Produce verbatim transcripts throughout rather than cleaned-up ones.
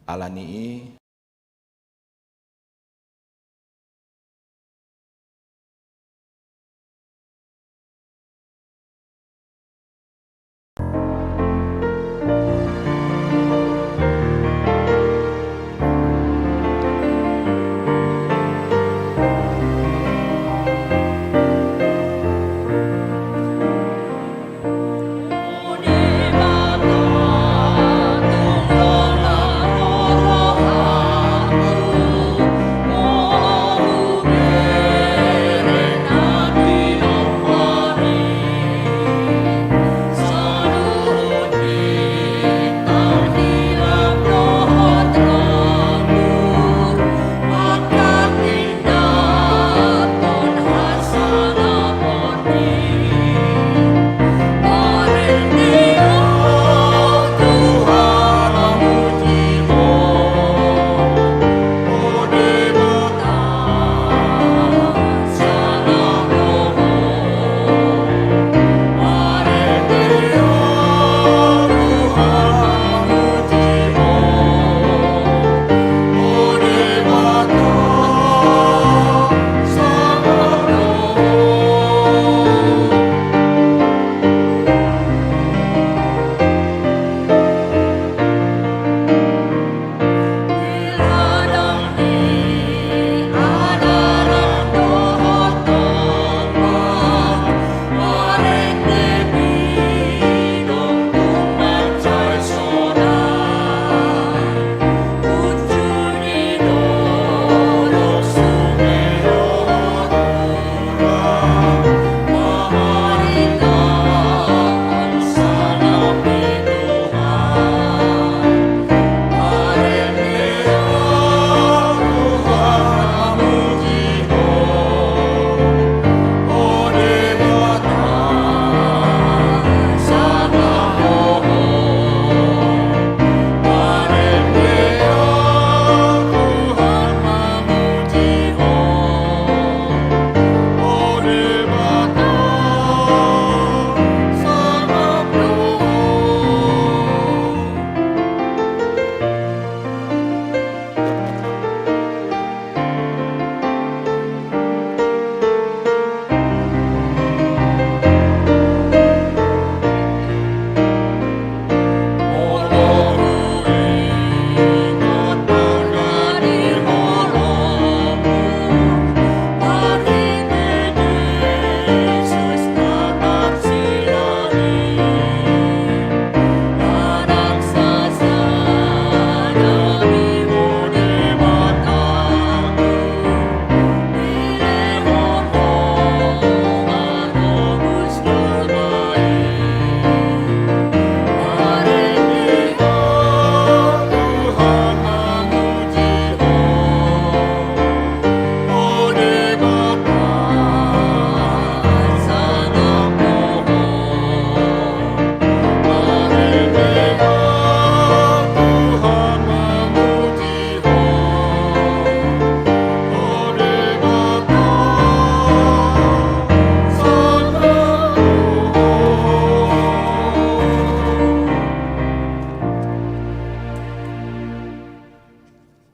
Alani i,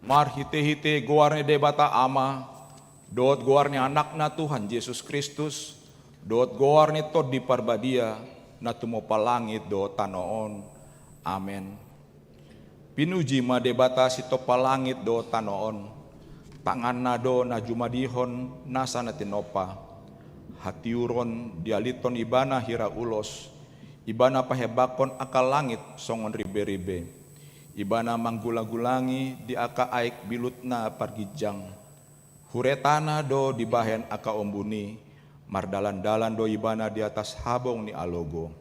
marhitehite goar ni Debata Ama, dohot goar ni Anakna Tuhan Jesus Kristus, dohot goar ni Tondi Parbadia, na tumompa langit dohot tano on. Amen. Pinuji ma Debata sitompa langit dohot tano on. Tanganna do na jumadihon nasa na tinompa. Hatiuron dialithon Ibana hira ulos. Ibana pahembangkon angka langit songon rimberimbei. Ibana manggulanggulangi di angka aek bilutna parginjang. Huretana do dibahen angka ombun i, mardalandalan do Ibana di atas habong ni alogo.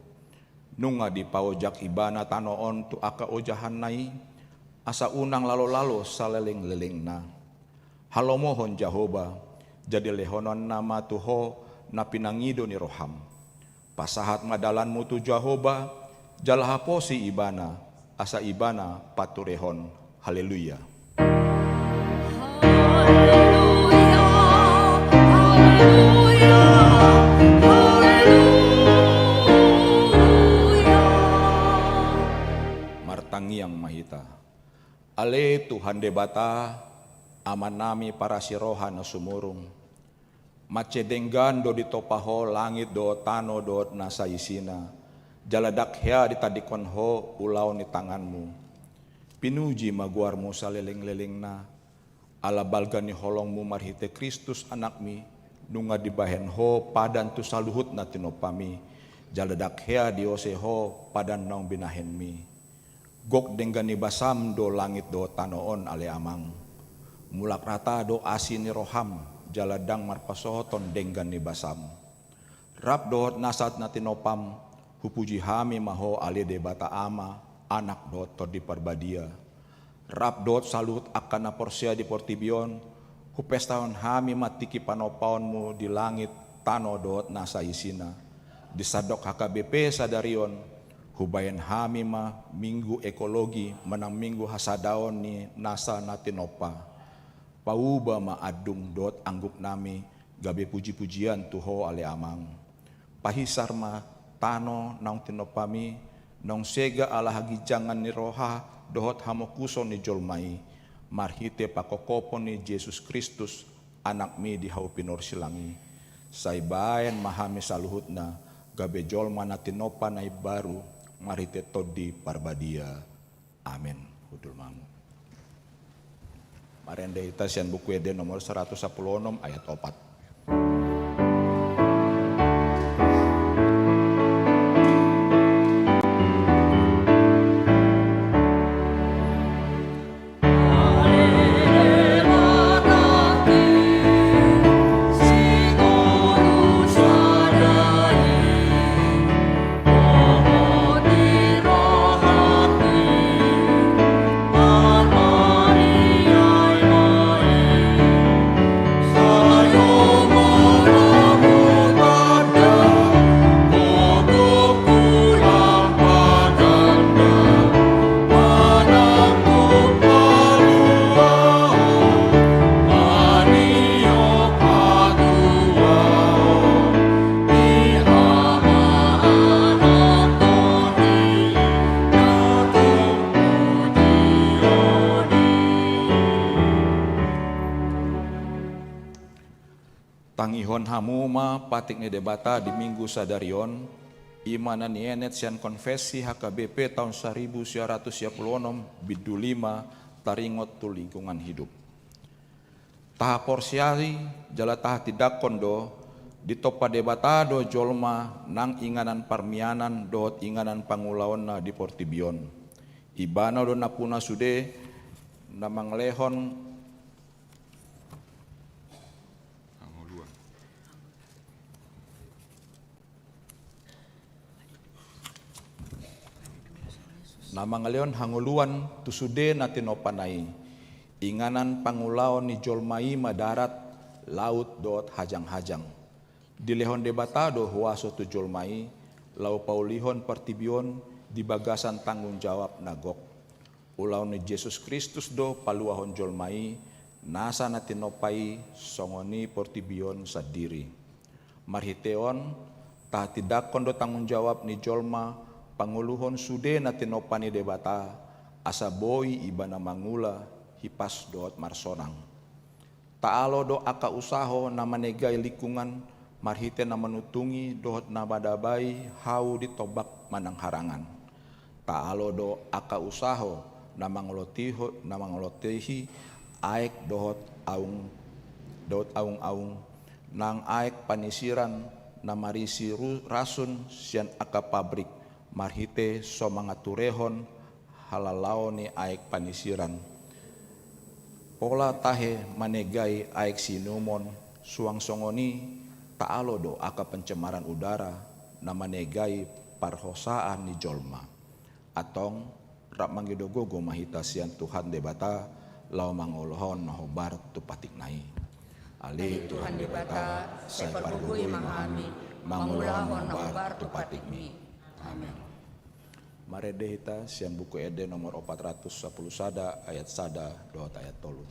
Nunga dipaojak Ibana tano on tu angka ojahanna i, asa unang lalolalo salelenglelengna. Halomohon Jahowa, jadi lehononna ma tu ho na pinangido ni roham. Pasahat ma dalanmu tu Jahowa, jala haposi Ibana, asa Ibana paturehon. Haleluya. Haleluya, haleluya, haleluya. Martangiang ma hita. Ale Tuhan Debata, Amanami parasi roha na sumurung. Mansai denggan do ditompa Ho langit dohot tano dohot nasa isina, jala ndang hea ditandingkon Ho ulaon ni tanganMu. Pinuji ma goarMu salelenglelengna, ala balga ni holongMu marhite Kristus AnakMi, nunga dibahen Ho padan tu saluhut na tinompaMi, jala ndang hea diose Ho padan naung binahenMi. Gok denggan ni basaM do langit dohot tano on, ale Amang. Mulak rata do asi ni rohaM, jala ndang marpasohoton denggan ni basaM. Rap dohot nasa na tinompaM, hupuji hami ma Ho ale Debata Ama, Anak dohot Tondi Parbadia. Rap dohot saluhut angka na porsea di portibi on, hupestahon hami ma tingki panompaonMu di langit, tano dohot nasa isina. Di sandok H K B P sadari on, hubahen hami ma Minggu Ekologi manang Minggu hasadaon ni nasa na tinompa. Pauba ma andung dohot angguknami gabe pujipujian tu Ho ale Amang. Pahisar ma tano naung tinompaMi, naung sega ala haginjangan ni roha dohot hamokuson ni jolma i, marhite pangkophopon ni Jesus Kristus, AnakMi di hau pinarsilang i. Sai bahen ma hami saluhutna gabe jolma na tinompa na imbaru marhite Tondi Parbadia. Amen. Hundul ma hamu. Marende hita sian Buku Ende nomor saratus sampulu onom ayat opat. Tangihon hamu ma patik ni Debata di Minggu sadari on, i ma na nienet sian Konfesi H K B P taon saribu sia ratus sia pulu onom, bindu lima, taringot tu lingkungan hidup. Tahaporseai jala tahatindangkon do, ditompa Debata do jolma nang inganan parmianan dohot inganan pangulaonna di portibi on. Ibana do nampuna sude na mangalehon na mangalehon hangoluan tu sude na tinompana i. Inganan pangulaon ni jolma i ma darat, laut dohot hajanghajang. Dilehon Debata do huaso tu jolma i, laho paulihon portibi on di bagasan tanggung jawab na gok. Ulaon ni Jesus Kristus do paluahon jolma i, nasa na tinompa i songon i portibi on sandiri. Marhite on, tahatindangkon do tanggung jawab ni jolma pangoluhon sude na tinompa ni Debata, asa boi ibana mangula, hipas dohot marsonang. Taalo do angka usaho na manegai lingkungan marhite na manuntungi dohot na madabai hau di tombak manang harangan. Taalo do angka usaho na mangolotiho-, na mangolotihi aek dohot aung, dohot aungaung, nang aek panisiran na marisi ru-, rasun sian angka pabrik marhite so mangaturehon halalaon ni aek panisiran. Pola tahe manegai aek siinumon, suang songon i taalo do angka pencemaran udara na manegai parhosaan ni jolma. Antong, rap mangido gogo ma hita sian Tuhan Debata, laho mangolohon na hombar tu patikna i. Ale Tuhan Debata, sai pargogoi ma hami mangolohon na hombar tu patikmi. Amen. Marende hita sian Buku Ende nomor opat ratus sampulu sada, ayat sada dohot ayat tolu.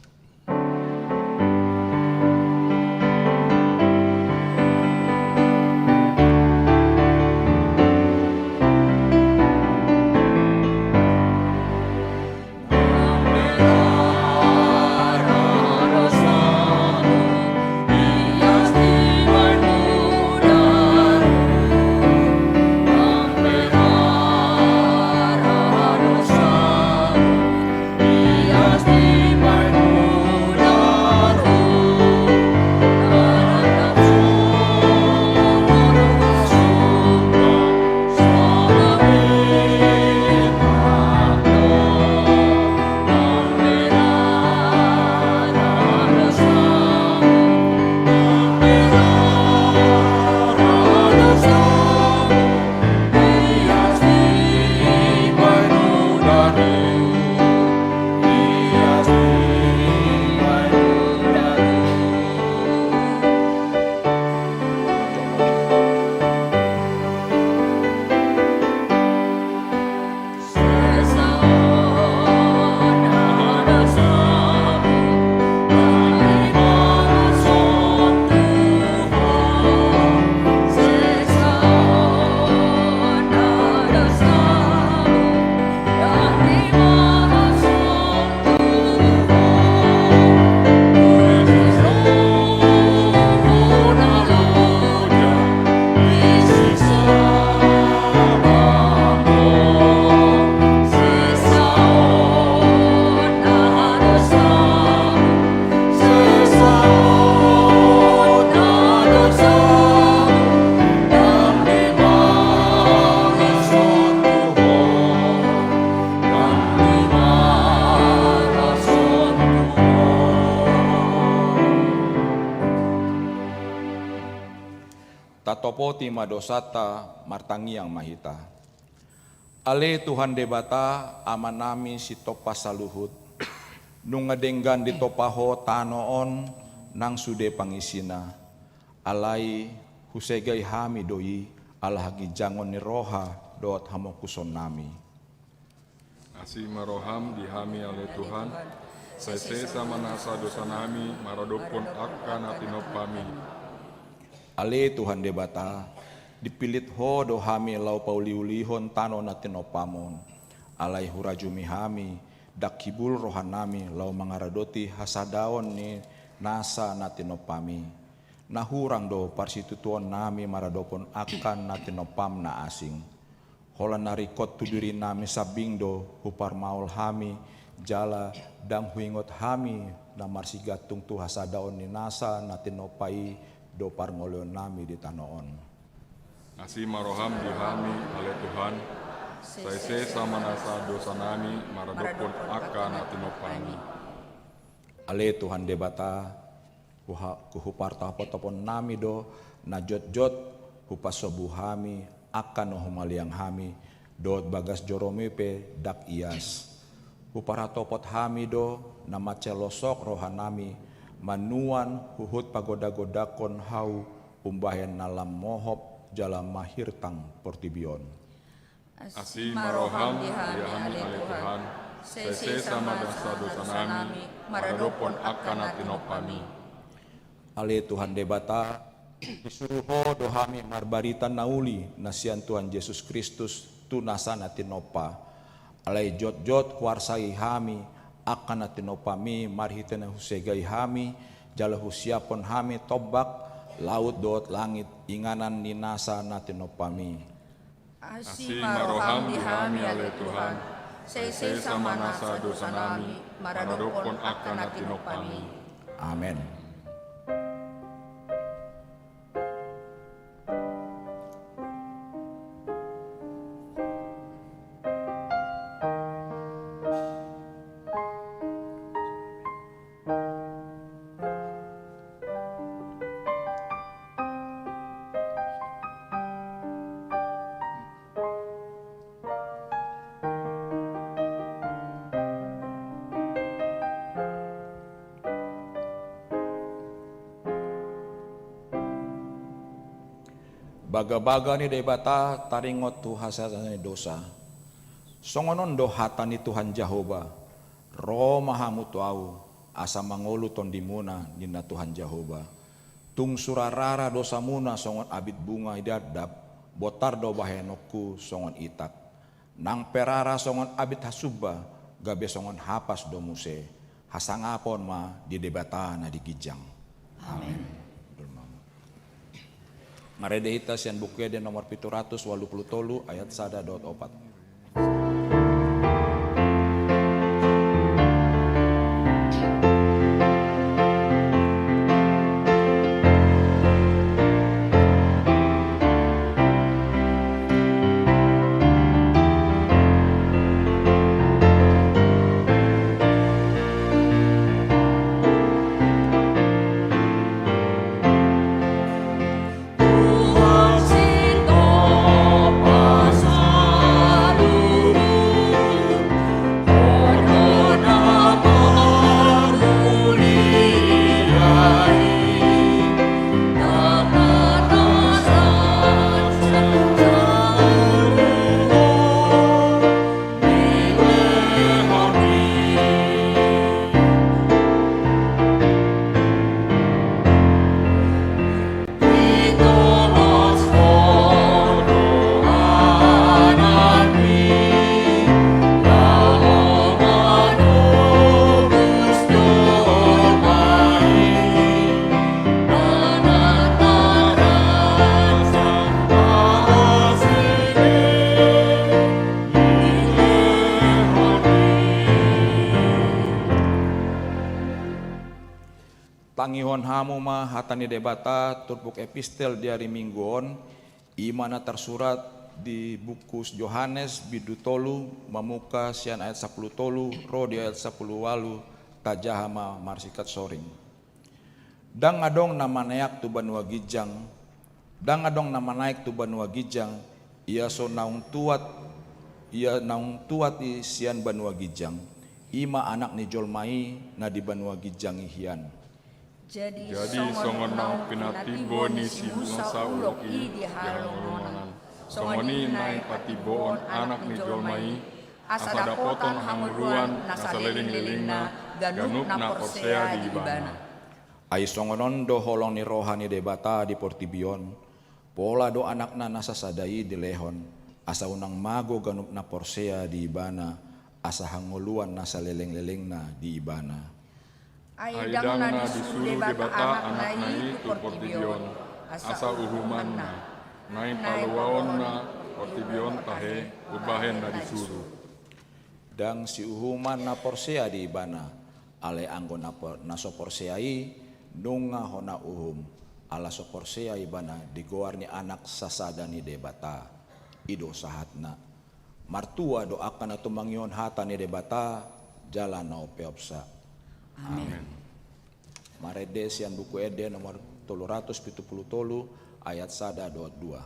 Atopoti ma dosanta, martangiang ma hita. Ale Tuhan Debata, Amanami sitompa saluhut, nunga denggan ditompa Ho tano on nang sude pangisina. Alai husegai hami do i ala haginjangon ni roha dohot hamokusonnami. Asi ma roham di hami, ale Tuhan, sai sesa ma nasa dosanami maradophon angka na tinompami. Ale Tuhan Debata, dipillit Ho do hami laho pauliulihon tano na tinompam on. Alai hurajumi hami, ndang hibul rohanami laho mangaradoti hasadaon ni nasa na tinompami. Na hurang do parsitutuonnami maradophon angka na tinompam na asing. Holan na ringkot tu dirinami sambing do huparmaol hami, jala ndang huingot hami na marsigantung tu hasadaon ni nasa na tinompa i do parngoluonnami di tano on. Asi ma roham di hami, ale Tuhan, sai sesa ma nasa dosanami maradophon angka na tinompami. Ale Tuhan Debata, huha-, hupartopotoponnami do na jotjot hupasobu hami, angka na humaliang hami, dohot bagas joromi pe ndang ias. Huparhatopot hami do na mansai losok rohanami, manuan huhut pagodagodangkon hau umbahen na lam mohop jala mahirtang portibi on. Asi ma roham di hami, ale Tuhan, sai sesa ma nasa dosanami maradophon angka na tinompami. Ale Tuhan Debata, disuru Ho do hami marbarita na uli na sian Tuhan Jesus Kristus tu nasa na tinompa. Alai jotjot huarsai hami angka na tinompami marhite na husegai hami, jala husiaphon hami tombak, laut dohot langit, inganan ni nasa na tinompami. Asi ma roham di hami, ale Tuhan, sai sesa ma nasa dosanami maradophon angka na tinompami. Amen. Bagabaga ni Debata taringot tu hasesaan ni dosa. Songon on do hata ni Tuhan Jahowa: Ro ma hamu tu Ahu, asa mangolu tondimuna, ninna Tuhan Jahowa. Tung sura rara dosamuna songon abit bunga di andap, bontar do bahenonku songon itak. Nang pe rara songon abit hasumba, gabe songon hapas do muse. Hasangapon ma di Debata na di ginjang. Amen. Amen. Marende hita sian Buku Ende nomor pitu ratus ualu pulu tolu, ayat sada dohot opat. Tangihon hamu ma hata ni Debata turpuk epistel di ari Minggu on, i ma na tarsurat di buku Johannes bindu tolu, mamungka sian ayat sampulu tolu ro di ayat sampulu ualu, tajaha ma marsikat soring. Ndang adong na maneak tu banua ginjang, Ndang adong na manaek tu banua ginjang, ia so naung tuat, ia naung tuat i sian banua ginjang, i ma Anak ni jolma i na di banua ginjang i hian. Jadi, songon naung pinatimbo ni si Musa ulok i di halongonan, songon i naeng patimboon Anak ni jolma i, asa dapotan hangoluan na salelenglelengna ganup na porsea di Ibana. Ai songon on do holong ni roha ni Debata di portibi on, pola do Anakna na sasada i dilehon, asa unang mago ganup na porsea di Ibana, asa hangoluan na salelenglelengna di Ibana. Ai ndang na disuru Debata Anakna i tu portibi on asa uhumanna, naeng paluaonna portibi on tahe umbahen na disuru. Ndang siuhuman na porsea di Ibana, alai anggo na por-, na so porsea i, nunga hona uhum, ala so porsea ibana di goar ni Anak sasada ni Debata. I do sahatna. Martua do angka na tumangihon hata ni Debata, jala na umpeopsa. Amen. Amen. Marende sian Buku Ende nomor tolu ratus pitu pulu tolu, ayat sada dohot dua.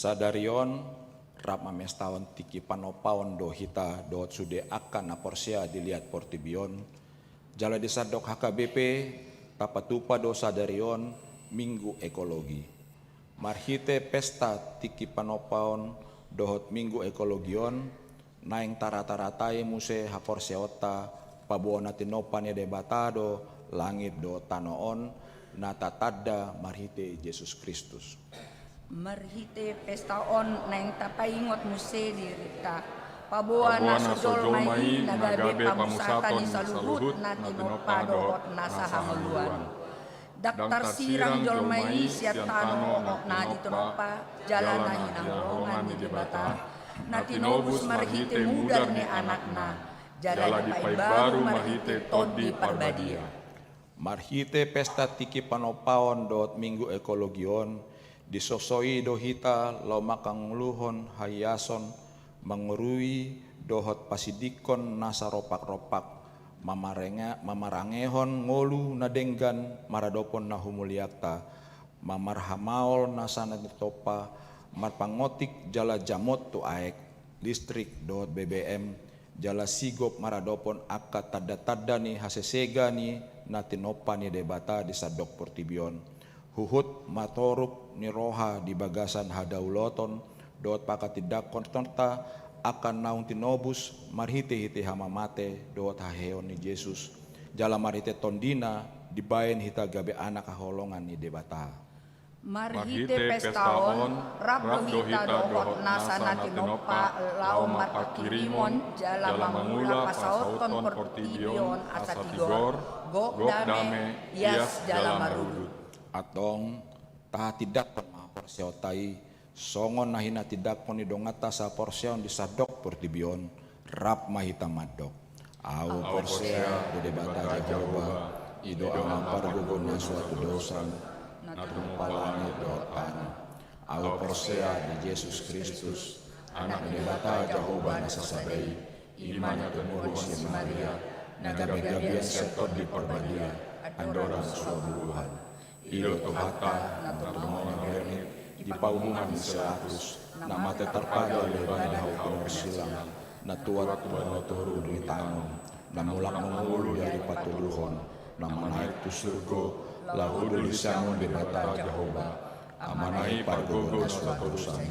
Sadari on, rap mamestahon tingki panompaon do hita dohot sude angka na porsea di liat portibi on, jala di sandok H K B P, tapatupa do sadari on Minggu Ekologi. Marhite pesta tingki panompaon dohot Minggu Ekologi on, naeng tarata-ratai muse haporseaonta, paboa na tinompa ni Debata do langit dohot tano on, na tatanda marhite Jesus Kristus. Marhite pesta on naeng tapaingot muse dirinta, paboa na so jolma i na gabe pamusatan ni saluhut na tinompa dohot na sahangoluan. Ndang tarsirang jolma i sian tano na tinompa jala na hinaholongan ni Debata, na tinobus marhite mudar ni Anakna, jala dipaimbaru marhite Tondi Parbadia. Marhite pesta tingki panompaon dohot Minggu Ekologi on, disosoi do hita laho mangkangoluhon haiason, mangorui dohot pasidingkon na saropak-ropak, mamarenge-, mamarangehon ngolu na denggan maradophon na humulianta, mamarhamaol nasa na tinompa, marpangontik jala jamot tu aek, listrik dohot B B M, jala sigop maradophon angka tanda-tanda ni hasesega ni na tinompa ni Debata di sandok portibi on. Huhut matorop ni roha di bagasan hadaulaton dohot pakatindangkonta angka naung tinobus marhite-hite hamamate dohot haheheon ni Jesus, jala marhite Tondina dibaen hita gabe anak haholongan ni Debata. Marhite pesta on, rap do hita dohot nasa na tinompa laho marpangkirimon jala mangula pasaothon portibi on asa tigor, gok, dame, ias jala marudut. Antong, Tahatindangkon ma haporseaonta i, songon na hinatindangkon ni donganta sahaporseaon di sandok portibi on. Rap ma hita mandok. Ahu porsea di Debata Jahowa, i do Ama pargogo na suat tu dosa, na tumompa langit dohot tano. Ahu porsea di Jesus Kristus, Anak ni Debata Jahowa na sasada i, i ma na tumori sian Maria, na gabe gabean sian Tondi Parbadia, andorang so bubuhan. I do Tuhanta, na tumao na bernit, di paumungan ni si Latus, na mate tarpajal di bagasan hau pinarsilang, na tuat tu banua toru di tano, na mulak mangolu di ari patoluhon, na manaek tu surgo, laho doli sian on Debata Jahowa, Amana i pargogo na suat tu dosa i.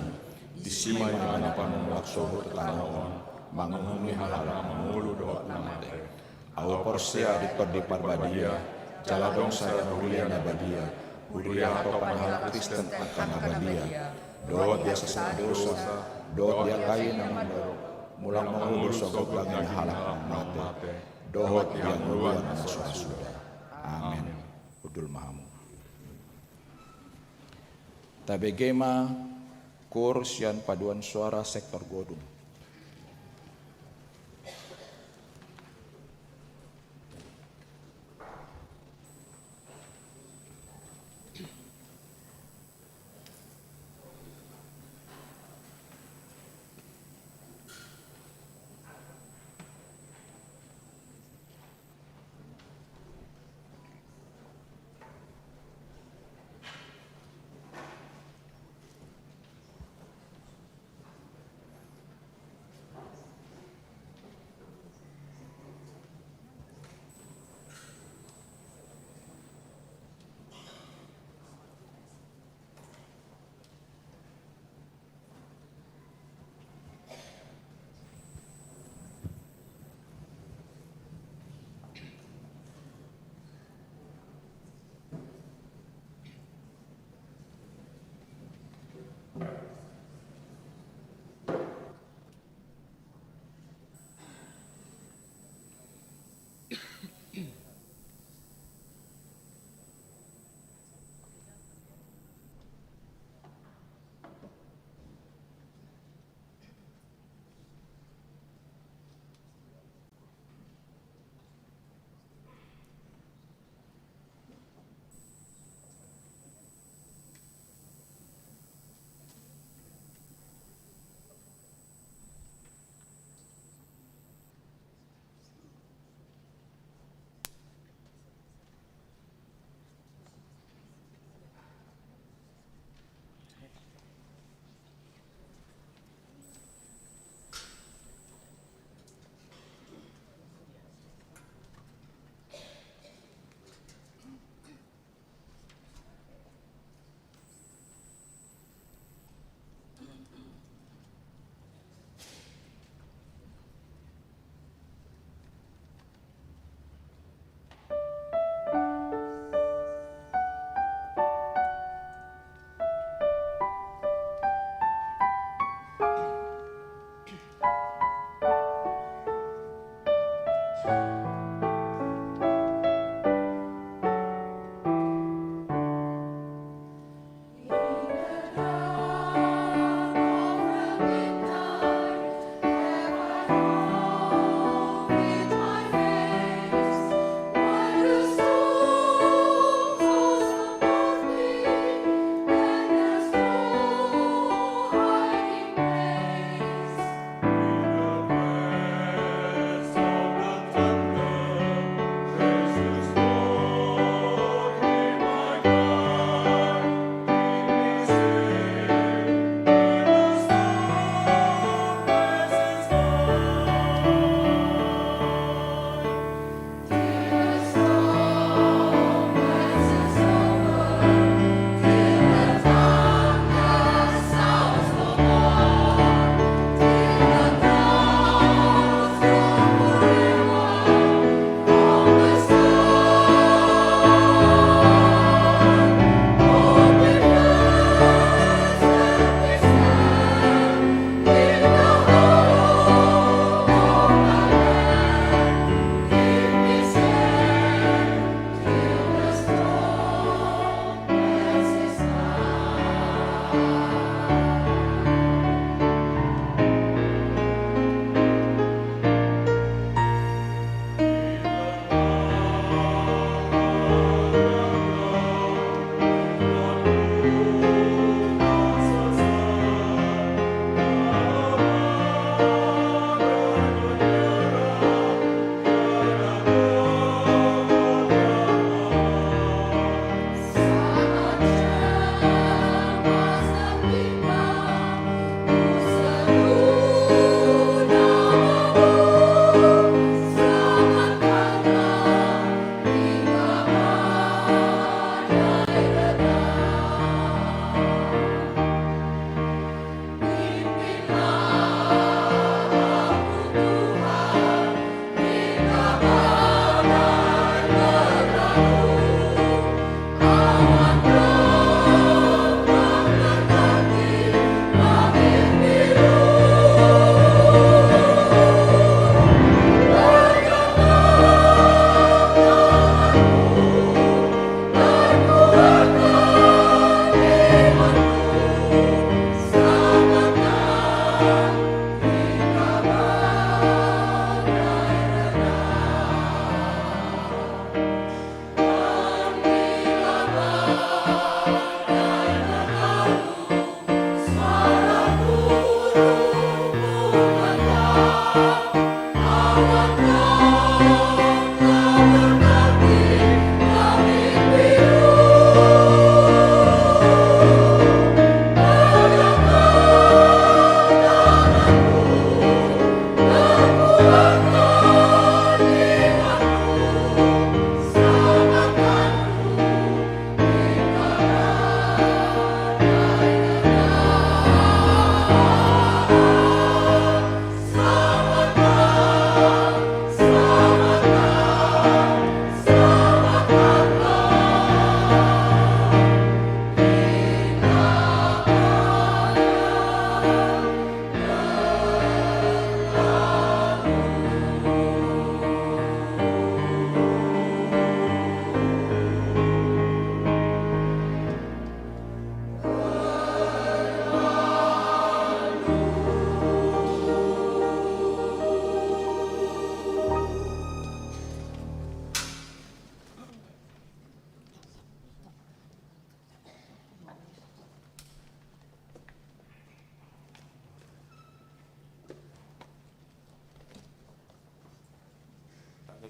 Disi ma ibana pamulak sogot tu tano on, manguhumi halak na mangolu dohot na mate. Ahu porsea di Tondi Parbadia, jala adong sada huria na badia, huria hatopan halak Kristen angka na badia, dohot di hasesaan dosa, dohot di angka i na mandok, mulak mangolu sogot banggi ni halak na mate, dohot di hangoluan na so ra suda. Amen. Hundul ma hamu. Tabege ma koor sian paduan soara sektor Godung.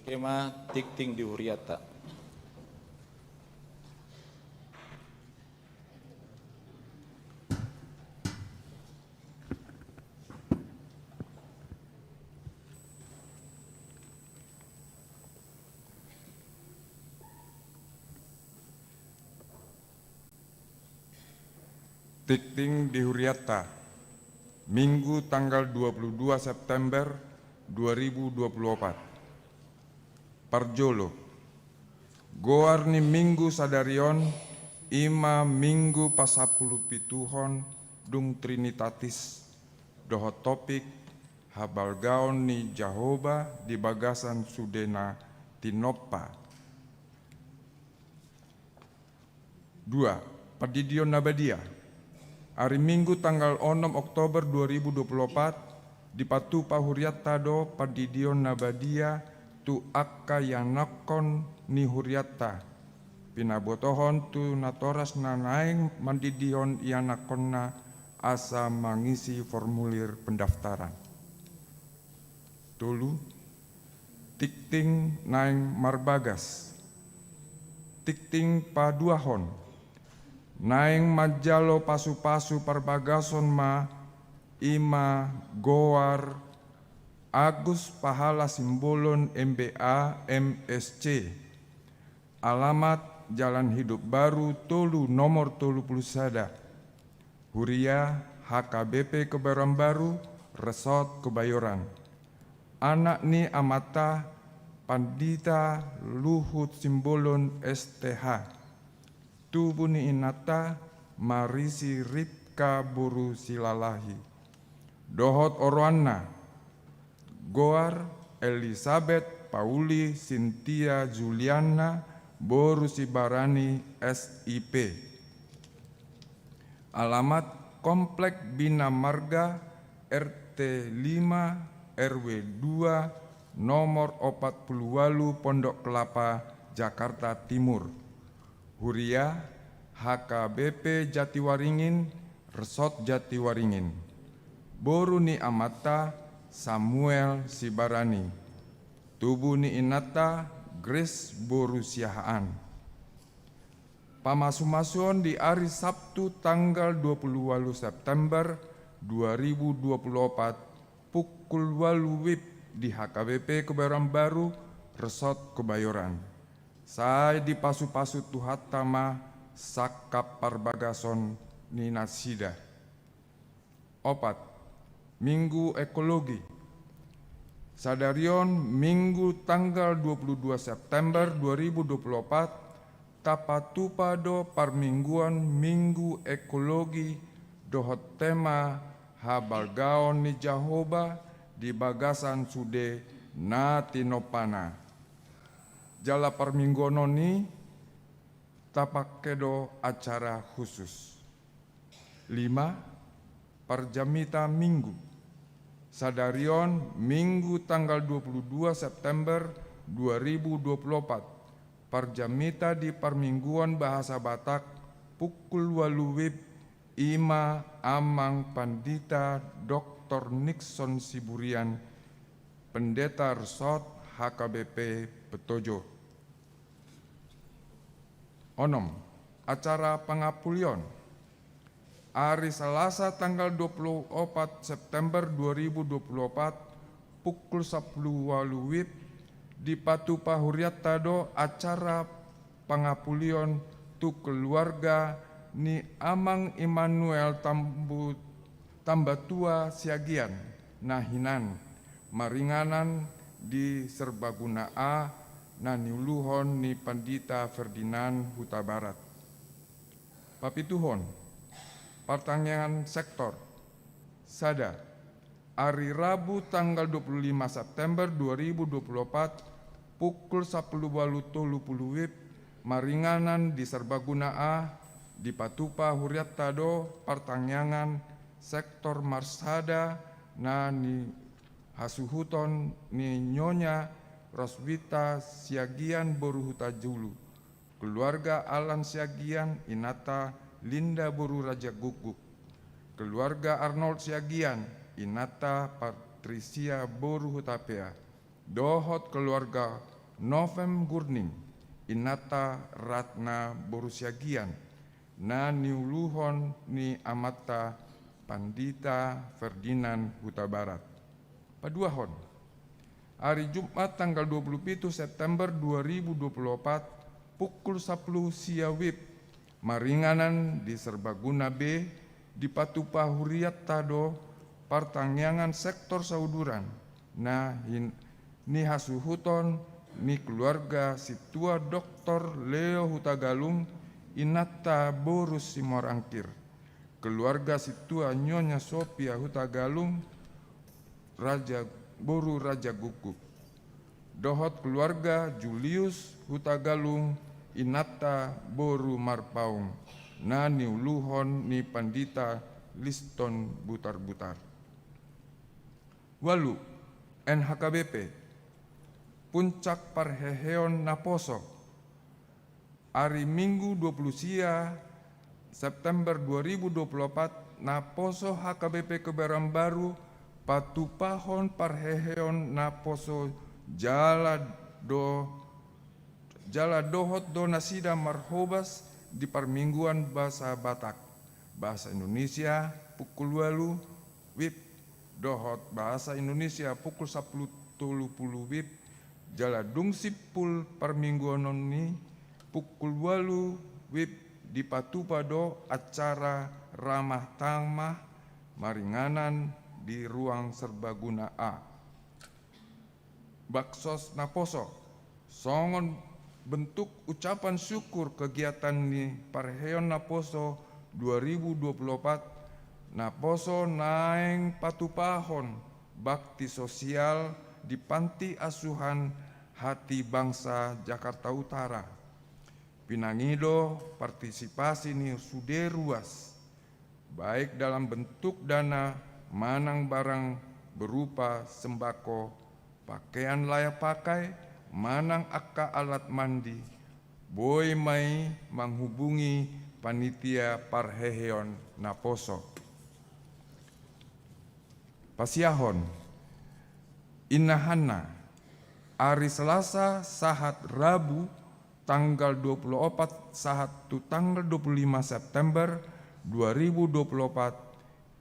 Tema tingting di huriata. Tingting di huriata, Minggu tanggal dua puluh dua September dua ribu dua puluh opat. Parjolo, goar ni Minggu sadari on i ma Minggu pasampulupituhon dung Trinitatis, dohot topik habalgaon ni Jahowa di bagasan sude na tinompa. Dua, Pandidion na Badia. Ari Minggu tanggal onom Oktober dua ribu dua puluh opat, dipatupa hurianta do Pandidion na Badia tu angka ianakhon ni hurianta, pinabotohon tu natorasna naeng mandidihon ianakhonna asa mangisi formulir pendaftaran. Tolu, tingting naeng marbagas. Tingting paduahon, naeng manjalo pasupasu parbagason ma i ma goar Agus Pahala Simbolon M B A, M S C. Alamat Jalan Hidup Baru tolu, nomor tolu puluh sada. Huria H K B P Kebayoran Baru, Resort Kebayoran. Anak ni amanta Pandita Luhut Simbolon S T H. Tubu ni inanta Marisi Ripka boru Silalahi. Dohot oroanna, goar Elisabet Pauli Sintia Juliana boru Sibarani S I P. Alamat Komplek Bina Marga R T lima R W dua nomor opat puluh ualu Pondok Kelapa, Jakarta Timur. Huria H K B P Jatiwaringin, Resort Jatiwaringin. Boru ni amanta Samuel Sibarani. Tubu ni inanta Grace boru Siahaan. Pamasumasuon di ari Sabtu tanggal dua puluh ualu September dua ribu dua puluh opat, pukul ualu wib di H K B P Kebayoran Baru, Resort Kebayoran. Sai dipasupasu Tuhanta ma sangkap parbagason ni nasida. Opat, Minggu Ekologi. Sadari on Minggu tanggal dua puluh dua September dua ribu dua puluh opat, tapatupa do parmingguon Minggu Ekologi dohot tema habalgaon ni Jahowa di bagasan sude na tinompana. Jala parmingguon on i tapangke do acara khusus. Lima, Parjamita Minggu. Sadari on Minggu tanggal dua puluh dua September dua ribu dua puluh opat, parjamita di parmingguon bahasa Batak pukul ualu wib i ma Amang Pandita Doktor Nixon Siburian, Pendeta Resort H K B P Petojo. Onom, acara pangampulion. Ari Salasa tanggal dua puluh opat September dua ribu dua puluh opat, pukul sampulu ualu wib, dipatupa hurianta do acara pangampulion tu keluarga ni Amang Immanuel Tambu-, Tambatua Siagian na hinan, maringanan di Serbaguna A na niuluhon ni Pandita Ferdinand Hutabarat. Papituhon, partangiangan sektor. Sada, ari Rabu tanggal dua puluh lima September dua ribu dua puluh opat, pukul sampulu ualu tolu pulu wib, maringanan di Serbaguna A, dipatupa hurianta do partangiangan sektor marsada na nihasuhuton ni Nyonya Roswita Siagian boru Hutajulu, keluarga Alan Siagian, inanta Linda boru Rajagukguk, keluarga Arnold Siagian, inanta Patrisia boru Hutapea, dohot keluarga Novem Gurning, inanta Ratna boru Siagian, na niuluhon ni amanta Pandita Ferdinand Hutabarat. Paduahon, ari Jumat tanggal dua puluh pitu September dua ribu dua puluh opat, pukul sampulu sia WIB, maringanan di Serbaguna B, dipatupa huriatta do partangiangan sektor sauduran, na hin-, nihasuhuton ni keluarga sintua Doktor Leo Hutagalung, inanta boru Simorangkir, keluarga sintua Nyonya Sofia Hutagalung, Raja, boru Raja Guguk, dohot keluarga Julius Hutagalung, inanta boru Marpaung, na niuluhon ni Pandita Liston Butarbutar. Ualu, N H K B P, puncak parheheon naposo. Ari Minggu dua puluh sia September dua ribu dua puluh opat, naposo H K B P Kebayoran Baru patupahon parheheon naposo jala do, jala dohot do nasida marhobas di parmingguan bahasa Batak, bahasa Indonesia, pukul ualu WIB, dohot bahasa Indonesia pukul sampulu tolu pulu WIB, jala dung simpul parmingguanon i pukul ualu WIB dipatupa do acara ramah tamah maringanan di ruang serbaguna A. Baksos naposo. Songon bentuk ucapan syukur kegiatan ni parheheon naposo dua ribu dua puluh opat, naposo naeng patupahon bakti sosial di Panti Asuhan Hati Bangsa Jakarta Utara. Pinangido partisipasi ni sude ruas, baik dalam bentuk dana manang barang berupa sembako, pakean layak pakai, manang angka alat mandi, boi ma i manghubungi panitia parheheon naposo. Pasiahon, inna hanna, ari Selasa sahat Rabu, tanggal dua puluh opat sahat tu tanggal dua puluh lima September dua ribu dua puluh opat,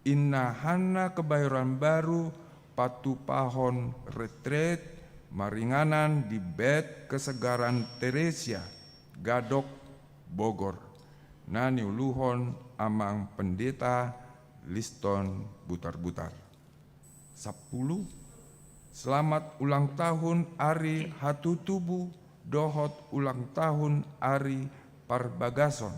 inna hanna Kebayoran Baru patupahon retret maringanan di Bet Kesegaran Teresia, Gadok, Bogor, na niuluhon Amang Pendeta Liston Butarbutar. Sampulu, selamat ulang tahun ari hatutubu dohot ulang tahun ari parbagason.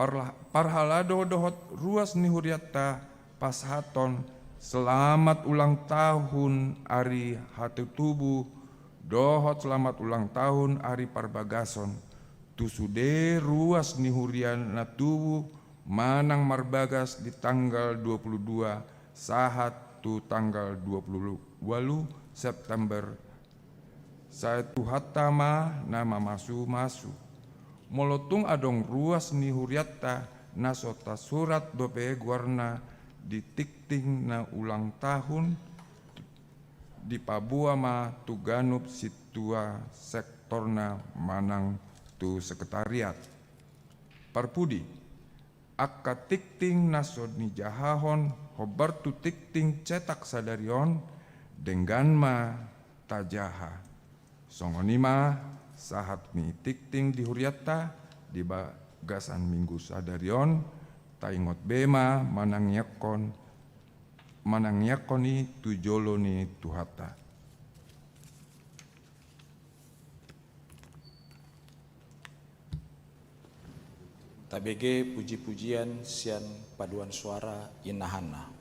Parla-, parhalado dohot ruas ni huriatta pasahathon selamat ulang tahun ari hatutubu dohot selamat ulang tahun ari parbagason tu sude ruas ni huria na tubu manang marbagas di tanggal dua puluh dua sahat tu tanggal dua puluh ualu September. Sai Tuhanta ma na mamasumasu. Molo tung adong ruas ni huriatta na so tasurat dope goarna di tingting na ulang tahun, dipaboa ma tu ganup sintua sektorna manang tu sekretariat. Parpudi, angka tingting na so nijahahon hombar tu tingting cetak sadari on, denggan ma tajaha. Songon i ma sahat ni tingting di huriatta di bagasan minggu sadari on, taingot be ma manangiangkon, manangiangkon i tu jolo ni Tuhanta. Tabege puji-pujian sian paduan suara inna hanna.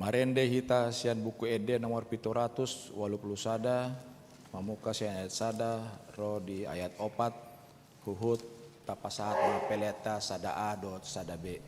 Marende hita sian Buku Ende nomor pitu ratus ualu pulu sada, mamungka sian ayat sada ro di ayat opat, huhut tapasahat ma peleanta sada A dohot sada B.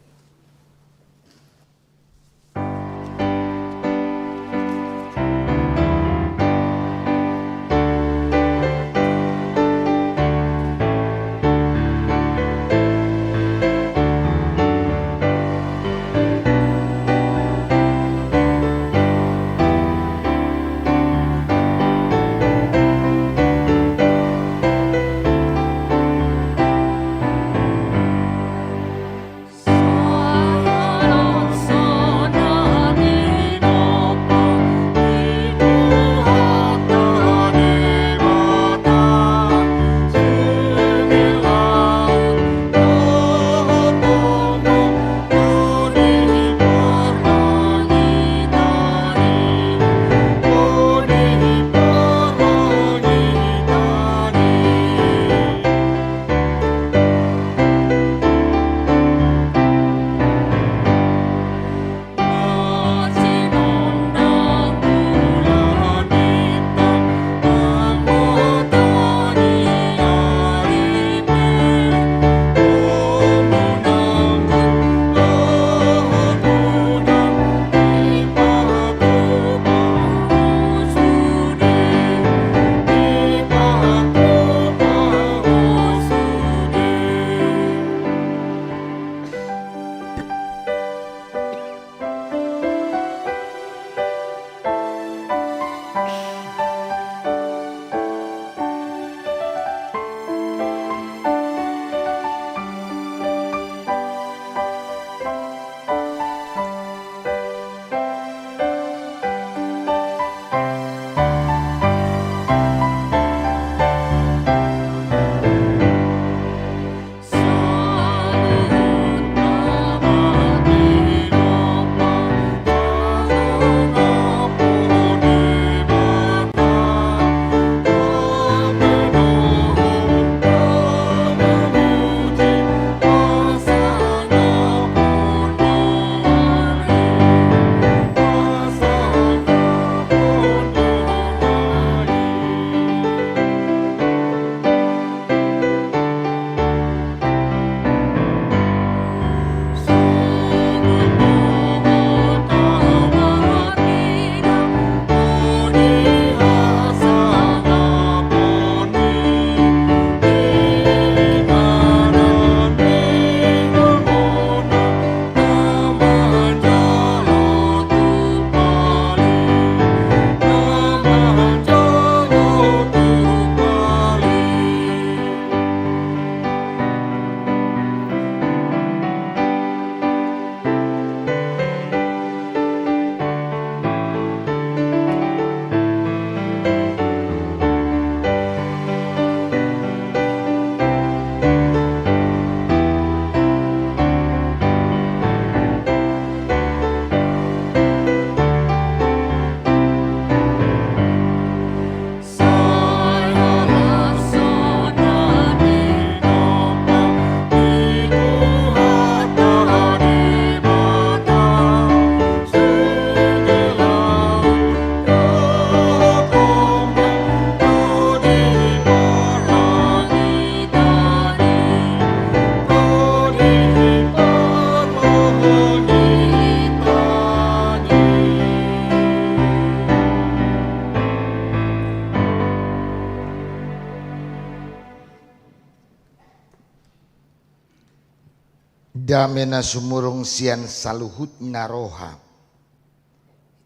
Dame na sumurung sian saluhutna roha,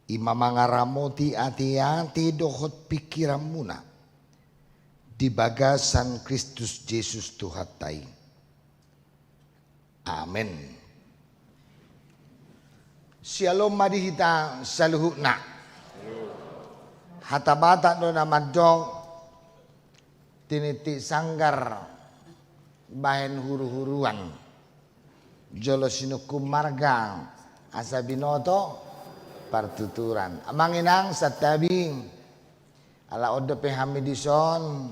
i ma mangaramoti ateate dohot pingkiranmuna di bagasan Kristus Jesus Tuhanta i. Amen. Syalom ma di hita saluhutna. Hata Batak do na mandok, tinitip sanggar bahen huruhuruan, jolo sinungkun marga asa binoto partuturan. Amang inang santabi, ala on dope hami dison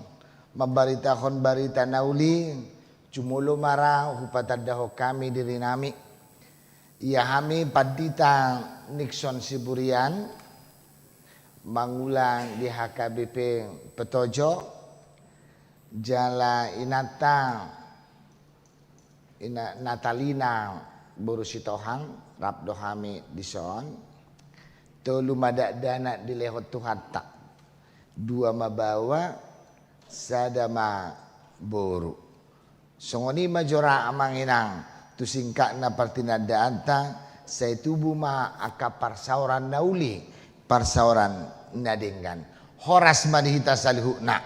mambaritahon barita na uli, jumolo ma ra hupatandahon hami dirinami. Ia hami Pandita Nixon Siburian, mangula di H K B P Petojo, jala inanta, ina, Natalina boru Sitohang, rap do hami dison. Tolu ma dakdanak dilehon Tuhanta, dua ma baoa, sada ma boru. Songon i ma jora, Amang Inang, tu singkatna partinandaanta, sai tubu ma angka parsaoran na uli, parsaoran na denggan. Horas ma di hita saluhutna.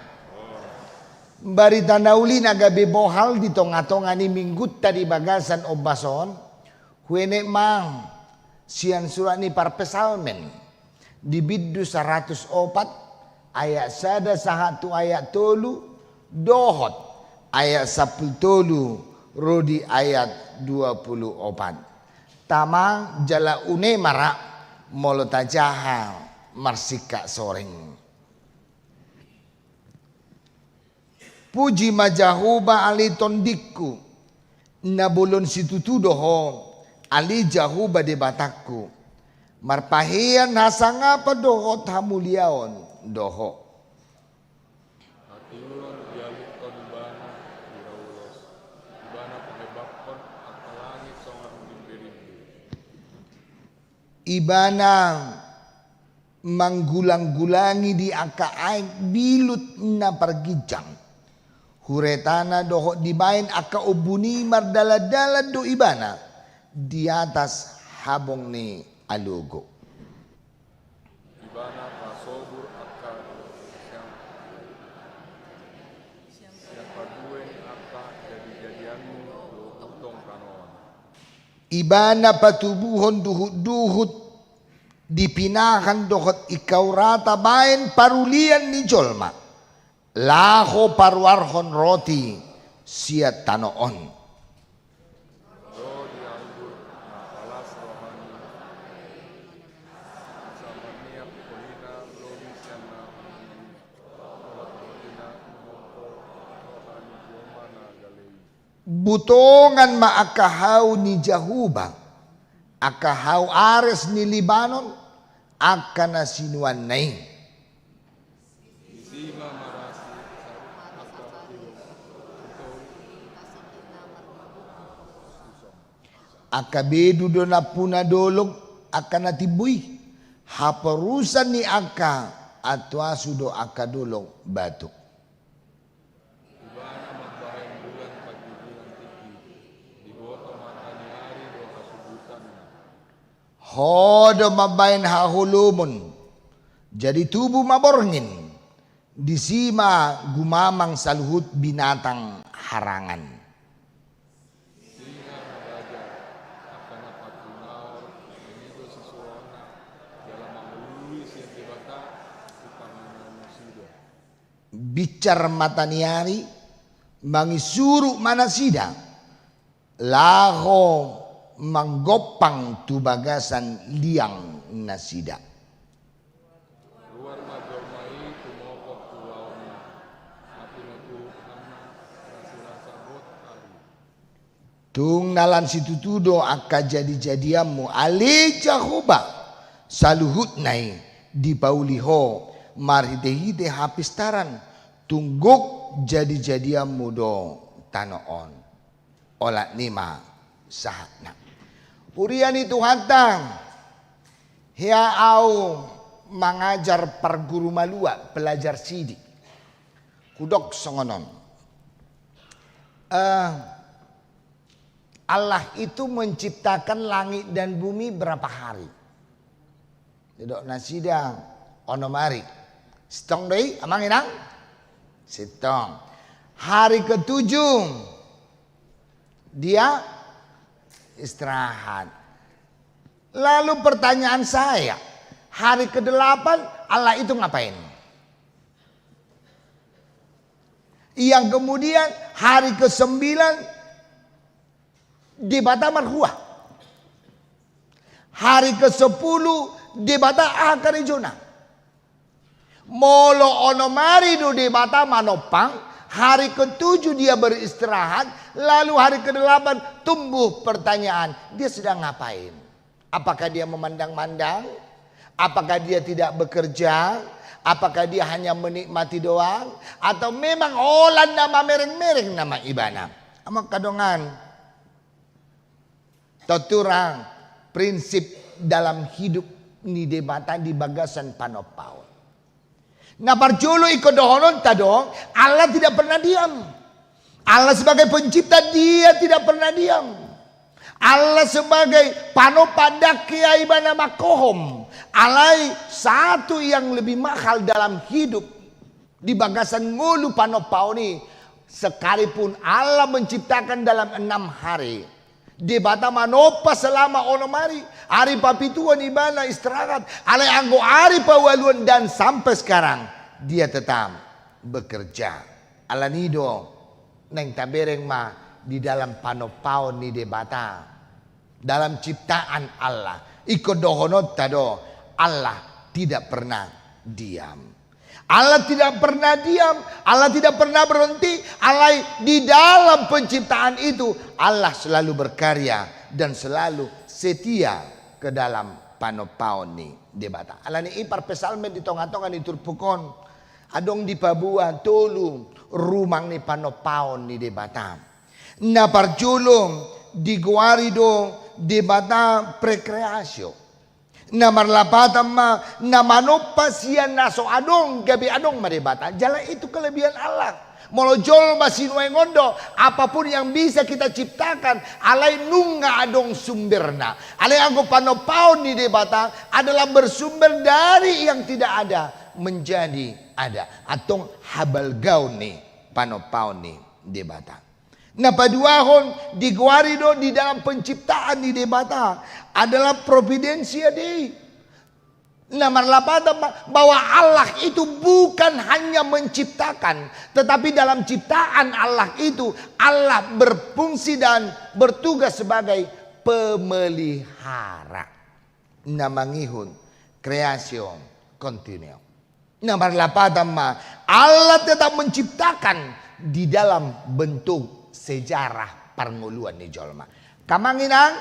Barita na uli na gabe bohal di tongatonga ni minggunta di bagasan ombas on, huenet ma sian surat ni Parpsalmen, di bindu saratus opat, ayat sada sahat tu ayat tolu, dohot ayat sampulu tolu ro di ayat dua pulu opat. Tama jala une ma ra, molo tajaha marsingkat soreng. Puji ma Jahowa ale tondingku, na bolon situtu do Ho, ale Jahowa Debatangku. Marpahean hasangapan dohot hamuliaon do Ho. Hatiuron dialuhon Ibana, dira ulos. Ibana pahebabhon angka langit songon rimberimbe. Ibana manggulanggulangi di angka aek bilut na parginjang. Huretana dohot dibaen angka ombun i mardalandalan do Ibana di atas habong ni alogo. Ibana pasobur angka siam, siampaduan angka jadijadianmu do hutong tano on. Ibana patubuhon duhutduhut di pinahan dohot ingkau rata baen parulian ni jolma, laho paruarhon roti sian tano on. Ro di anggur na palas rohani, asa marniap holina lobi sian na holina, molo holina mangompo roha ni jolma na gale i. Butongan ma angka hau ni Jahowa, angka hau ares ni Libanon, angka na sinuanna i. Disi ma marasi angka hau. Angka bedu do nampuna dolok angka na timbo i, haporusan ni angka antuasu do angka dolok batu. Ibana mambahen bulan panggigilan tingki, diboto mata ni ari do hasubutanna. Ho do mambahen haholomon, jadi tubu ma borngin, disi ma gumamang saluhut binatang harangan. Singa, raja, angka na patunaon, i do sisuruonna, jala mangolului sian Debata, sipanganon nasida. Binsar mata ni ari, mangisuru ma nasida, laho manggompang tu bagasan liang nasida. Ruar ma jolma i tumopot tu ulaonna, na pinotuhupna na sirasa bot ari. Tung nalan situtu do angka jadijadianmu, ale Jahowa, saluhutna i dipauli Ho marhitehite hapistaran, tung gok jadijadianmu do tano on. Olat ni ma sahatna. Huria ni Tuhanta, hea au mangajar parguru malua, pelajar sidi. Hudok songon on. Eh, Allah itu menciptakan langit dan bumi berapa hari? Didok nasida onom ari. Sintong do i, Amang Inang? Sintong. Hari ketujuh dia istirahat. Lalu pertanyaan saya, hari kedelapan Allah itu ngapain? Yang kemudian hari kesembilan Debata marhua. Hari kesepuluh Debata aha karejona. Molo onom ari do Debata manompang, Hari ketujuh dia beristirahat, lalu hari kedelapan tumbuh pertanyaan, dia sedang ngapain? Apakah dia memandang-mandang? Apakah dia tidak bekerja? Apakah dia hanya menikmati doang? Atau memang holan na mamereng-mereng nama ibana? Amang angka dongan, torang, prinsip dalam hidup ni Debata di bagasan panompaon. Na parjolo ingkon dohononta do, Allah tidak pernah diam. Allah sebagai pencipta, dia tidak pernah diam. Allah sebagai panompa, ndang hea ibana manghohom. Alai satu yang lebih mahal dalam hidup di bagasan ngolu panompaon i, sekalipun Allah menciptakan dalam enam hari, Debata manompa selama onom hari, ari papituhon ibana istirahat, alai anggo ari paualuhon dan sampai sekarang, dia tetap bekerja. Alani i do, naeng tabereng ma di dalam panompaon ni Debata. Dalam ciptaan Allah. Ingkon dohononta do, Allah tidak pernah diam. Allah tidak pernah diam, Allah tidak pernah berhenti, alai di dalam penciptaan itu, Allah selalu berkarya dan selalu setia ke dalam panompaon ni Debata. Alani i parpsalmen di tonga-tonga ni turpuk on, adong dipaboa tolu rumang ni panompaon ni Debata. Na parjolo digoari do Debata Praecreatio. Na marlapatan ma na manompa sian na so adong gabe adong ma Debata. Jala itu kelebihan Allah. Molo jolma sinuaeng on do, apapun yang bisa kita ciptakan, alai nunga adong sumberna. Alai anggo panompaon ni Debata adalah bersumber dari yang tidak ada menjadi ada. Antong habalgaon ni panompaon ni Debata. Na paduahon digoari do di dalam penciptaan ni Debata adalah Providentia Dei. Na marlapatan ma bahwa Allah itu bukan hanya menciptakan, tetapi dalam ciptaan Allah itu Allah berfungsi dan bertugas sebagai pemelihara. Na mangihut creatio continua. Na marlapatan ma, Allah tetap menciptakan di dalam bentuk sejarah parngoluan ni jolma. Angka amang inang,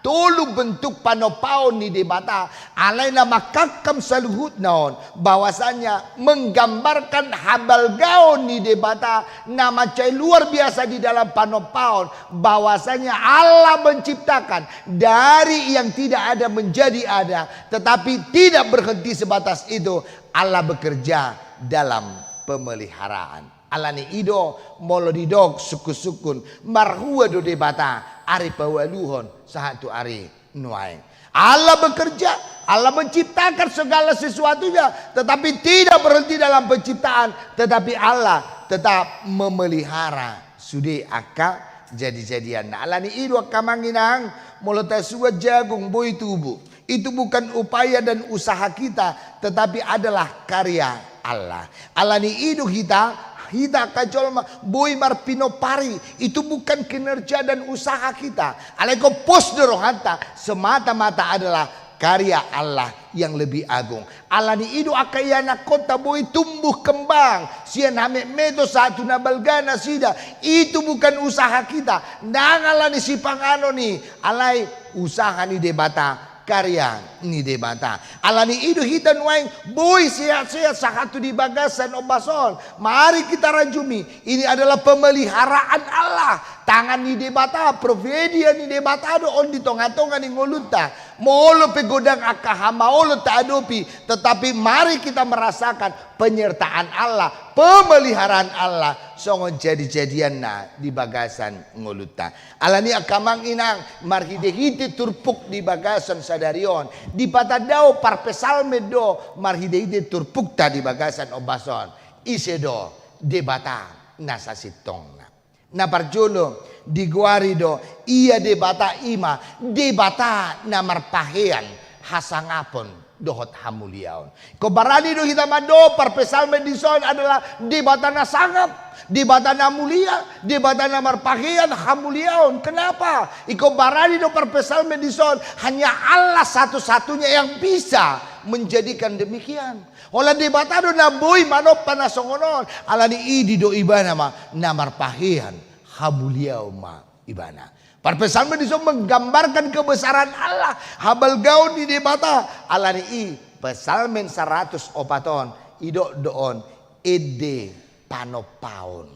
tolu bentuk panompaon ni Debata, alai na mangkangkam saluhutna on, bahwasanya menggambarkan habalgaon ni Debata na mansai luar biasa di dalam panompaon, bahwasanya Allah menciptakan dari yang tidak ada menjadi ada, tetapi tidak berhenti sebatas itu, Allah bekerja dalam pemeliharaan. Alani i do, molo didok sungkun-sungkun, marhua do Debata ari paualuhon sahat tu ari nuaeng. Allah bekerja, Allah menciptakan segala sesuatunya, tetapi tidak berhenti dalam penciptaan, tetapi Allah tetap memelihara sude angka jadi-jadianna. Alani i do angka amang inang, molo tasuan jagung boi tubu. Itu bukan upaya dan usaha kita, tetapi adalah karya Allah. Alani i do hita, hita angka jolma boi marpinompari, itu bukan kinerja dan usaha kita. Alai ingkon pos do rohanta, semata-mata adalah karya Allah yang lebih agung. Alani i do angka ianakkonta boi tumbuh kembang sian hametmeton sahat tu na balga nasida. Itu bukan usaha kita. Ndang alani sipanganon i, alai usaha ni Debata, karya ni Debata. Alani i do hita nuaeng boi sehat-sehat sahat tu di bagasan ombas on. Mari kita rajumi. Ini adalah pemeliharaan Allah. Tangan ni Debata, providentia ni Debata do on di tonga-tonga ni ngolunta. Molo pe godang angka hamaolon taadopi, tetapi mari kita merasakan penyertaan Allah, pemeliharaan Allah, songon jadi-jadianna di bagasan ngolunta. Alani i angka amang inang, marhite-hite turpuk di bagasan sadari on, dipatandao parpsalmen do marhite-hite turpukta di bagasan ombas on. Ise do Debata na sasintongna? Na parjolo, digoari do ia Debata i ma Debata na marpahean hasangapon dohot hamuliaon. Ingkon barani do hita mandok parpsalmen dison adalah Debata na sangap, Debata na mulia, Debata na marpahean hamuliaon. Kenapa? Ingkon barani do parpsalmen dison, hanya Allah satu-satunya yang bisa menjadikan demikian. Holan Debata do na boi manompa na songon on. Alani i didok ibana ma na marpahean hamuliaon ma ibana. Parpsalmen dison menggambarkan kebesaran Allah, habalgaon ni Debata. Alani i Psalmen saratus opat on, didok do on ende panompaon.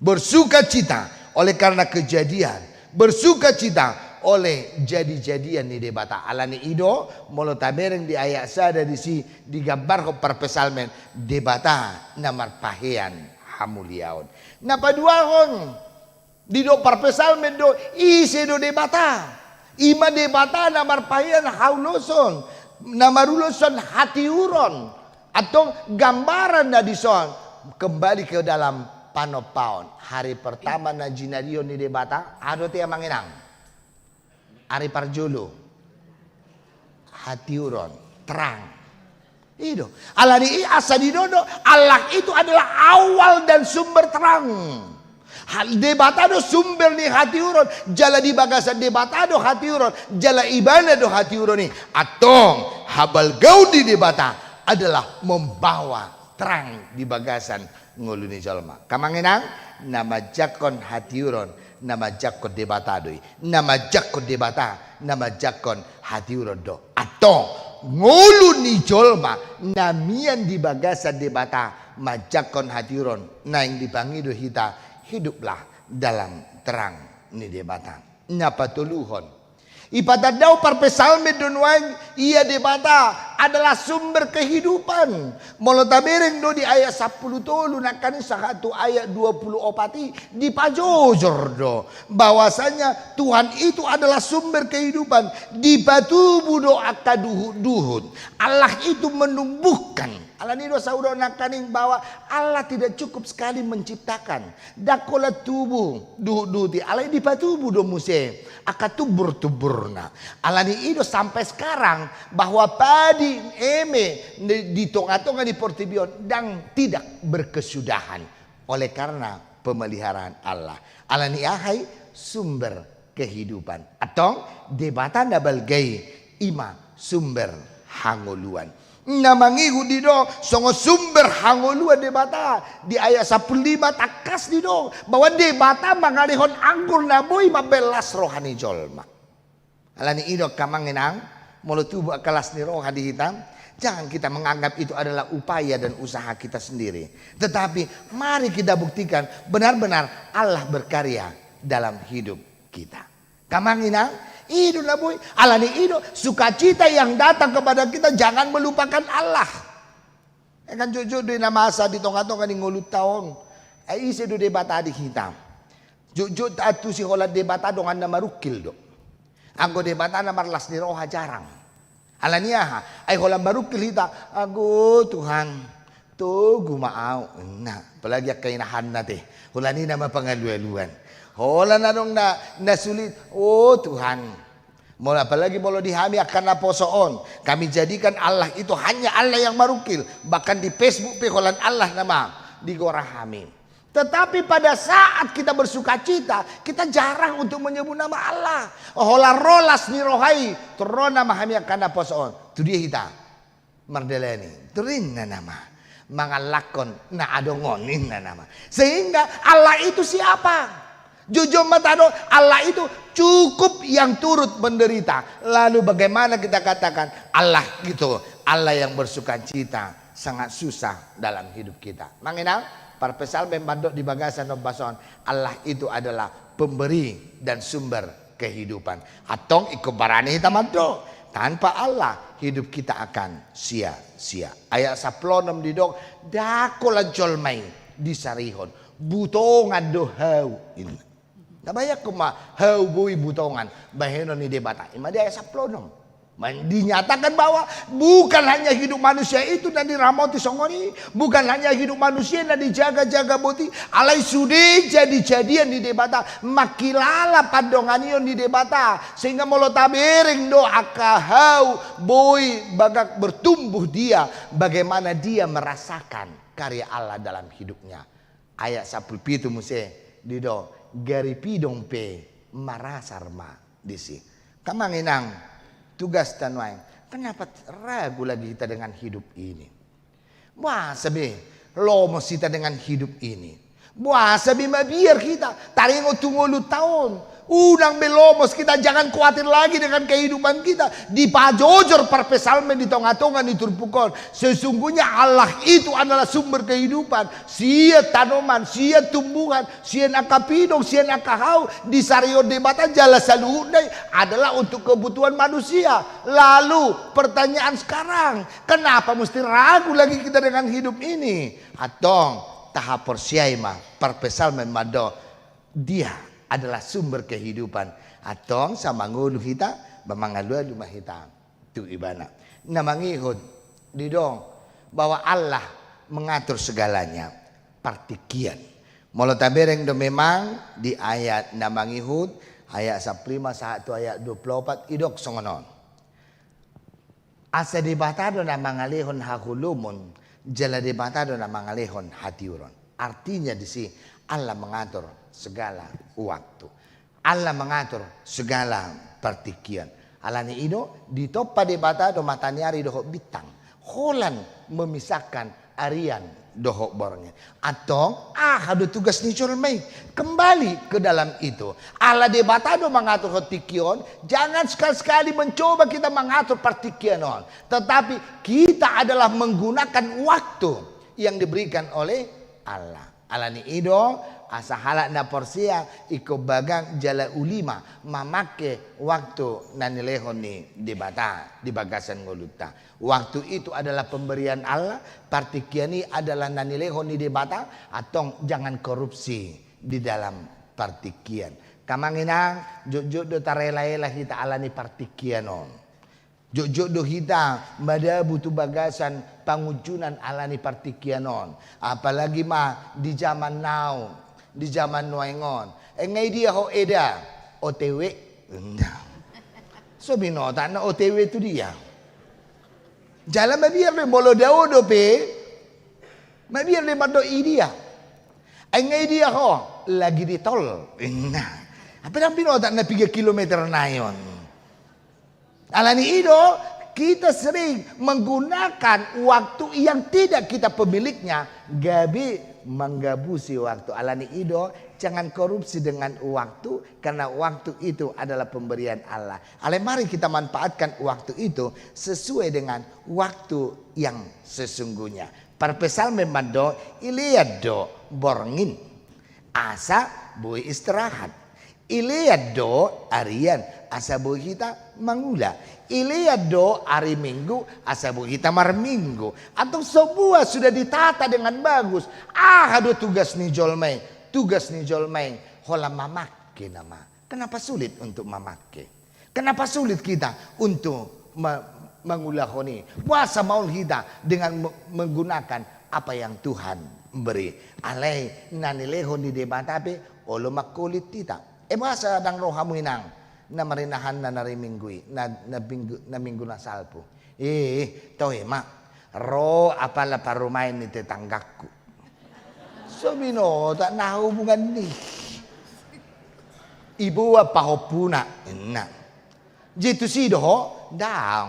Bersukacita oleh karena kejadian, bersukacita oleh jadi-jadian ni Debata. Alani i do, molo tabereng di ayat sada disi digambarhon parpsalmen Debata na marpahean hamuliaon. Na paduahon, didok parpsalmen do, ise do Debata? I ma Debata na marpahean hauloson, na maruloson hatiuron. Antong gambaran na dison kembali ke dalam panompaon. Hari pertama na jinadion ni Debata, aha do ate amang inang? Ari parjolo. Hatiuron, terang. I do. Alani i asa didok do, Allah itu adalah awal dan sumber terang. Hal Debata do sumber ni hatiuron, jala di bagasan Debata do hatiuron, jala ibana do hatiuron i. Antong, habalgaon ni Debata adalah membawa terang di bagasan ngolu ni jolma. Angka amang inang, na manjangkon hatiuron, na manjangkon Debata do i. Na manjangkon Debata, na manjangkon hatiuron do. Antong, ngolu ni jolma na mian di bagasan Debata manjangkon hatiuron, naeng dipangido hita, hiduplah dalam terang ni Debata. Na patoluhon, ipatandahon parpsalmen do nuaeng ia Debata adalah sumber kehidupan. Molo tabereng do di ayat sampulu tolu nangkaning sahat tu ayat dua pulu opat i, dipajojor do bahwasanya Tuhan itu adalah sumber kehidupan. Dipatubu do angka duhut-duhut. Allah itu menumbuhkan. Alani i do asa hudok nangkaning bahwa Allah tidak cukup sekali menciptakan. Ndang holan tubu duhut-duhut i, alai dipatubu do muse angka tumbur-tumburna. Alani i do sampai sekarang bahwa padi eme di, di tonga-tonga ni portibi on ndang tidak berkesudahan oleh karena pemeliharaan Allah. Alani aha i? Sumber kehidupan. Antong, Debata na balga i, i ma sumber hangoluan. Na mangihut didok songon sumber hangoluan Debata. Di ayat sampulu lima tangkas didok bahwa Debata mangalehon anggur na boi mambahen las roha ni jolma. Alani i do angka amang inang, molo tubu angka las ni roha di hita, jangan kita menganggap itu adalah upaya dan usaha kita sendiri. Tetapi mari kita buktikan benar-benar Allah berkarya dalam hidup kita. Angka amang inang, i do na boi. Alani i do, sukacita yang datang kepada kita jangan melupakan Allah. Ai kan jotjot do i na masa di tonga-tonga ni ngolunta on. Ai ise do Debata di hita? Jotjot antusi holan Debata dongan na marungkil do. Anggo Debata na marlas ni roha jarang. Alani aha? Ai holan marungkil hita, "Ago Tuhan, togu ma au," ninna. Apalagi angka inahanna te. Holan i nama pangalualuan. Holan adong na, na sulit, "O Tuhan." Molo, apalagi molo di hami angka naposo on, kami jadikan Allah itu hanya Allah yang marungkil. Bahkan di Facebook pe holan Allah nama digora hami. Tetapi pada saat kita bersukacita, kita jarang untuk menyebut nama Allah. Holan ro las ni roha i, tor ro nama hami angka naposo on. Tu dia hita mardalani, tor ninna nama, mangallakkon na adong on, ninna nama. Sehingga Allah itu siapa? Jotjot ma tadok, Allah itu cukup yang turut menderita. Lalu bagaimana kita katakan Allah itu Allah yang bersukacita, sangat susah dalam hidup kita? Amang inang, parpsalmen mandok di bagasan ombas on, Allah itu adalah pemberi dan sumber kehidupan. Antong ingkon barani hita mandok, tanpa Allah hidup kita akan sia-sia. Ayat sampulu onom didok, ndang holan jolma i disarihon, butongan do hau, ninna. Na bayangkon ma hau boi butongan bahenon ni Debata. I ma di ayat sampulu onom. Men-, dinyatakan bahwa bukan hanya hidup manusia itu na diramoti songon i, bukan hanya hidup manusia na dijaga-jaga boti, alai sude jadi-jadian ni Debata, mangkilala pandonganion ni Debata, sehingga molo tabereng do angka hau boi bagak bertumbuh dia, bagaimana dia merasakan karya Allah dalam hidupnya. Ayat sampulu pitu muse didok, gari pidong pe marasar ma disi. Angka amang inang, tugasta nuaeng, kenapa ragu lagi kita dengan hidup ini? Boasa be lomos hita dengan hidup ini? Boasa be mabiar hita taringot tu ngolunta on? Unang be lomos kita, jangan khawatir lagi dengan kehidupan kita. Dipajojor parpsalmen di tonga-tonga ni turpuk on. Sesungguhnya Allah itu adalah sumber kehidupan. Sian tanoman, sian tumbuhan, sian angka pidong, sian angka hau, disarihon Debata jala saluhutna i adalah untuk kebutuhan manusia. Lalu pertanyaan sekarang, kenapa mesti ragu lagi kita dengan hidup ini? Antong, tahaporseai ma, parpsalmen mandok, Dia adalah sumber kehidupan. Antong, sai mangolu hita, mangalualu ma hita tu Ibana. Na mangihut, didok bahwa Allah mengatur segalanya, partingkian. Molo tabereng do memang di ayat na mangihut, ayat sampulu lima sahat tu ayat dua pulu opat, didok songon on. Asa Debata do na mangalehon haholomon, jala Debata do na mangalehon hatiuron. Artinya di si, Allah mengatur segala waktu. Allah mengatur segala partingkian. Ala ni i do, ditompa Debata do mataniari dohot bintang, holan memisahkan arian dohot borngin. Antong, aha do tugas ni jolma i? Kembali ke dalam itu. Allah Debata do mangaturhon tingki on, jangan sekali-sekali mencoba kita mengatur partingkian on. Tetapi kita adalah menggunakan waktu yang diberikan oleh Allah. Ala ni i do, asa halak na porsea ingkon bagan jala uli ma mamangke waktu na nilehon ni Debata di bagasan ngolunta. Waktu itu adalah pemberian Allah, partingkian i adalah na nilehon ni Debata, antong jangan korupsi di dalam partingkian. Angka amang inang, jotjot do tarela-ela hita ala ni partingkian on. Jotjot do hita madabu tu bagasan pangunjunan ala ni partingkian on. Apalagi ma di zaman now, di zaman nuaeng on. Nga i dia ho eda, O T W. Nah. So binoto na O T W tu dia. Jala mabiar do molo dao dope. Mabiar do mandok i dia. Nga i dia ho, lagi di tol. Nah. Apa dang binoto na piga kilometer nai on. Ala ni i do, kita sering menggunakan waktu yang tidak kita pemiliknya, gabe manggabusi waktu. Ala ni i do, jangan korupsi dengan waktu, karena waktu itu adalah pemberian Allah. Alai mari kita manfaatkan waktu itu sesuai dengan waktu yang sesungguhnya. Parpsalmen mandok, ilean do borngin asa boi istirahat. Ilean do arian, asa boi hita mangula. Ilean do ari Minggu, asa boi hita marminggu. Antong semua sudah ditata dengan bagus. Aha do tugas ni jolma i? Tugas ni jolma i holan mamangke nama. Kenapa sulit untuk mamangke? Kenapa sulit kita untuk me-, mangulahon i? Boasa maol hita dengan me-, menggunakan apa yang Tuhan beri? Alai na nilehon ni Debata pe olo mangkolit hita. E boasa dang ro hamu inang na marinahan na ari Minggu i, na, na minggu, na minggu na salpu? Eh, toe ma. Ro apala parumaen ni tetanggangku. So binoto na hubungan ni. Iboan pahompuna, inna. Jadi tusi do ho, dang.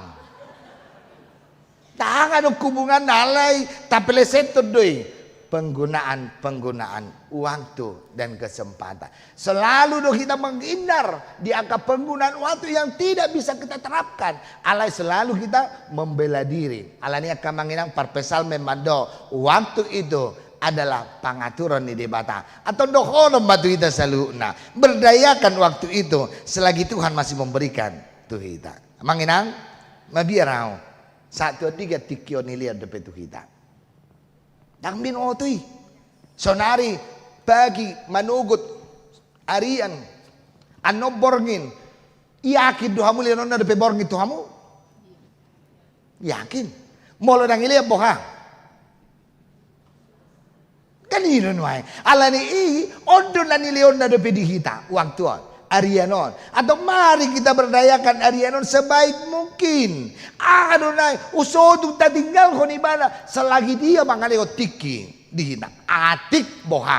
Dang adong hubungan alai, tapeleseton do i. Penggunaan, penggunaan waktu dan kesempatan. Selalu do kita menghindar di angka penggunaan waktu yang tidak bisa kita terapkan. Alai selalu kita membela diri. Alani i angka amang inang, parpsalmen mandok, waktu itu adalah pangaturan ni Debata. Antong dohonon ma tu hita saluhutna, berdayakan waktu itu selagi Tuhan masih memberikan tu hita. Amang inang, mabiar ahu. Sahat tu andigan tingki on ilean dope tu hita. Dang binoto i. Saonari pagi manogot arian, annon borngin. Yakin do hamu leononna dope borngin tu hamu? Yakin. Molo dang ilean boha? Kan i do nuaeng. Alani i, on do na nileonna dope di hita waktu on, arian on. Antong mari kita berdayakan arian on sebaik mungkin. Aha do nai, usotung tatinggalhon ibana selagi dia mangalehon tingki di hita. Atik boha,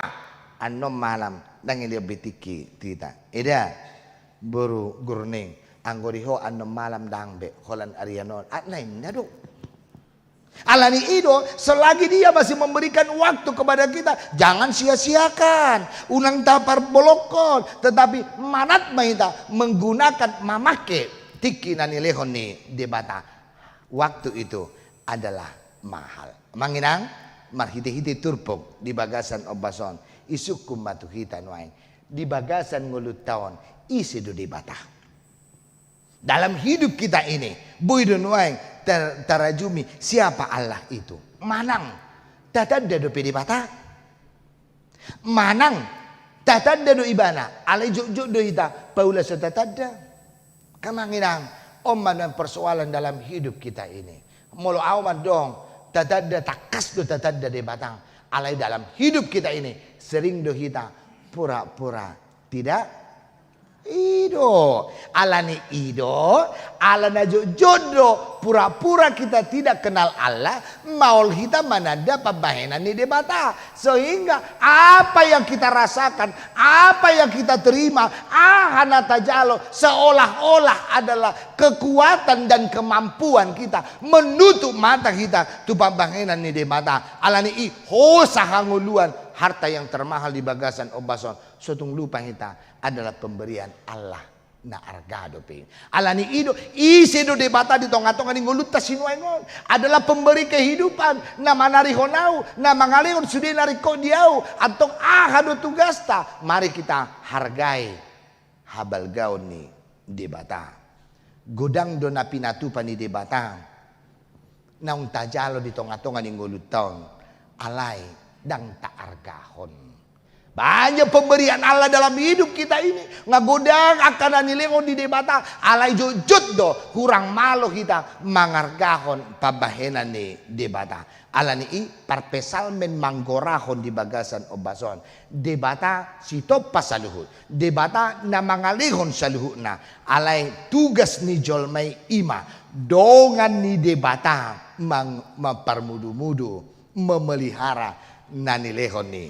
annon malam dang ilean be tingki di hita. Eda, boru Gurning, anggo di ho annon malam dang be, holan arian on. Atik na inna do. Alani i do, selagi Dia masih memberikan waktu kepada kita, jangan sia-siakan, unang taparbolongkon, tetapi manat ma hita menggunakan, mamake tingki na nilehon ni Debata. Waktu itu adalah mahal. Amang inang, marhite-hite turpuk di bagasan ombas on, isungkun ma tu hita nuaeng, di bagasan ngolunta on, ise do Debata? Dalam hidup kita ini, boi do nuaeng ter-, tarajumi siapa Allah itu. Manang tatanda dope Debata? Manang tatanda do Ibana, alai jotjot do hita paula so tatanda? Amang inang, on ma nuaeng persoalan dalam hidup kita ini. Molo au mandok tatanda, tangkas do tatanda Debata, alai dalam hidup kita ini sering do hita pura-pura tidak. I do. Alani i do, ala na jotjot do pura-pura kita tidak kenal Allah, maol hita mananda pambahenan ni Debata. Sehingga apa yang kita rasakan, apa yang kita terima, aha na tajalo, seolah-olah adalah kekuatan dan kemampuan kita menutup mata kita tu pambahenan ni Debata. Alani i, hosa hangoluan, harta yang termahal di bagasan ombas on, so tung lupa hita, adalah pemberian Allah na arga dope. Alani i do, ise do Debata di tonga-tonga ni ngolunta sinuaeng on? Adalah pemberi kehidupan, na manarihon au, na mangalehon sude na ringkot di au. Antong aha do tugasta? Mari kita hargai habalgaon ni Debata. Godang do na pinatupa ni Debata naung tajalo di tonga-tonga ni ngolunta on, alai ndang taargahon. Banyak pemberian Allah dalam hidup kita ini. Nga godang angka na nilehon ni Debata, alai jotjot do hurang malo hita mangargahon pambahenan ni Debata. Alani i, parpsalmen manggorahon di bagasan ombas on, Debata sitompa saluhut, Debata na mangalehon saluhutna. Alai tugas ni jolma i, i ma dongan ni Debata mang-, mamparmudu-mudu, memelihara na nilehon ni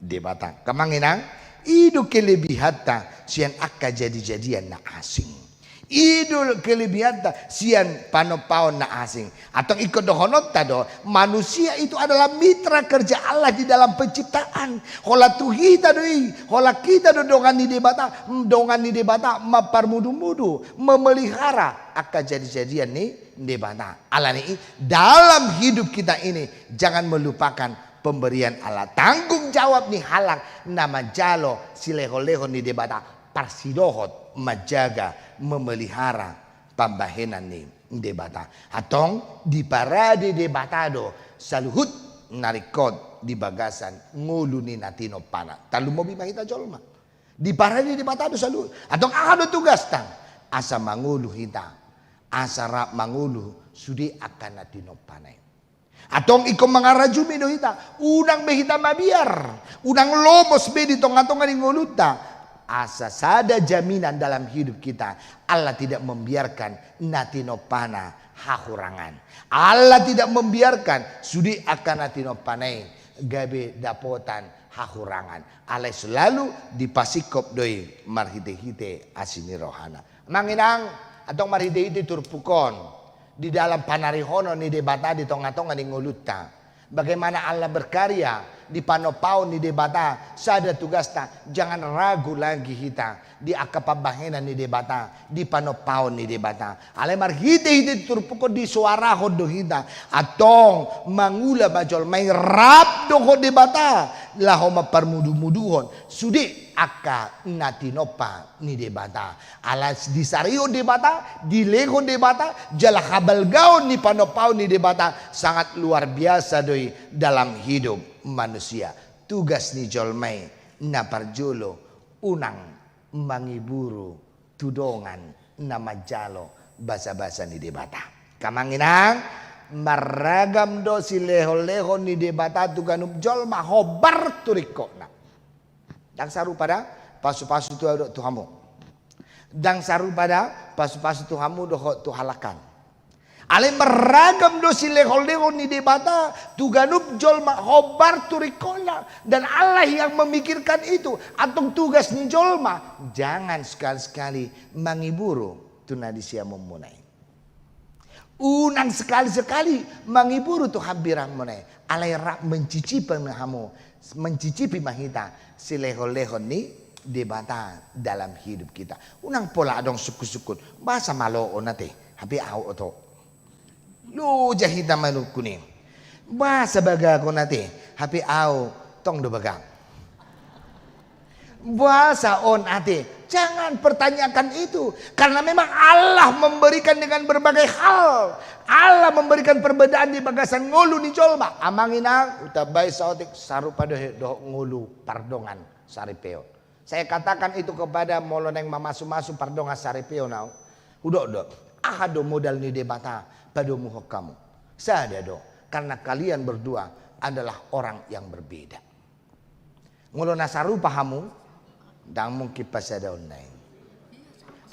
Debata. Amang inang, i do kelebihanta sian angka jadi-jadian na asing. I do kelebihanta sian panompaon na asing. Antong ingkon dohononta do, manusia itu adalah mitra kerja Allah di dalam penciptaan. Holan tu hita do i, holan hita do dongan ni Debata, dongan ni Debata mamparmudu-mudu, memelihara angka jadi-jadian ni Debata. Alani i, dalam hidup kita ini, jangan melupakan pemberian Allah. Tanggung jawab ni halak na manjalo silehon-lehon ni Debata, parsidohot manjaga, memelihara pambahenan ni Debata. Antong diparade Debata do saluhut na ringkot di bagasan ngolu ni na tinompana. Tarlumobi ma hita jolma. Diparade Debata do saluhut. Antong aha do tugasta? Asa mangolu hita, asa rap mangolu sude angka na tinompana i. Antong ingkon mangarajumi do hita, unang be hita mabiar, unang lomos be di tonga-tonga ni ngolunta. Asa sada jaminan dalam hidup kita, Allah tidak membiarkan na tinompana hahurangan. Allah tidak membiarkan sude angka na tinompana i gabe dapotan hahurangan. Alai selalu dipasingkop do i marhite-hite asi ni rohana. Amang inang, antong marhite-hite turpuk on, di dalam panarihonon ni Debata di tonga-tonga ni ngolunta. Bagaimana Allah berkarya di panompaon ni Debata, sada tugasta, jangan ragu lagi hita di angka pambahenan ni Debata, di panompaon ni Debata. Alai marhite-hite turpuk on disoarahon do hita, antong mangula ma jolma i rap dohot Debata, laho mamparmudu-muduhon sude angka na tinompa ni Debata. Ala disarihon Debata, dilehon Debata, jala habalgaon ni panompaon ni Debata sangat luar biasa do i dalam hidup manusia. Tugas ni jolma i na parjolo, unang mangiburu tu dongan na manjalo basa-basa ni Debata. Amang inang, marragam do silehon-lehon ni Debata tu ganup jolma, hombar tu ringkotna. Ndang sarupa da pasu-pasu tu ahu dohot tu hamu. Ndang sarupa da pasu-pasu tu hamu dohot tu halak an. Alai marragam do silehon-lehon ni Debata tu ganup jolma, hombar tu ringkotna. Dan Allah yang memikirkan itu. Antong tugas ni jolma, jangan sekali-sekali mangiburu tu na di siamunmuna i. Unang sekali-sekali mangiburu tu hambirangmuna i, alai rap mencicipi ma hamu, mencicipi ma hita silehon-lehon ni Debata dalam hidup kita. Unang pola adong sungkun-sungkun, boasa malo on ate, hape au oto. Loja hita manungkun i. Boasa bagak on ate, hape au tong do bagak. Boasa on ate, jangan pertanyakan itu. Karena memang Allah memberikan dengan berbagai hal. Allah memberikan perbedaan di bagasan ngolu ni jolma. Amang inang, hutambai saotik, sarupa do he dohot ngolu pardongan saripeon. Saya katakan itu kepada molo naeng mamasu-masu pardongan saripeon au. Hudok do, aha do modal ni Debata padomuhon hamu? Sada do, karena kalian berdua adalah orang yang berbeda. Molo na sarupa hamu, ndang mungkin pasadaonna i.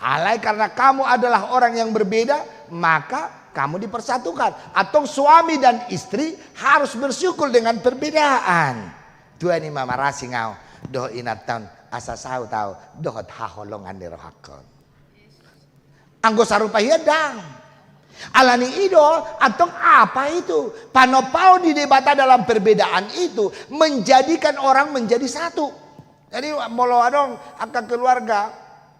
Alai karena kamu adalah orang yang berbeda, maka kamu dipersatukan. Antong suami dan istri harus bersyukur dengan perbedaan. Tua ni ma marasing au dohot inanta on, asa saut au dohot haholongan ni rohangkon. Anggo sarupa hian ndang. Alani i do, antong apa itu? Panompaon ni Debata dalam perbedaan itu menjadikan orang menjadi satu. Jadi molo adong angka keluarga,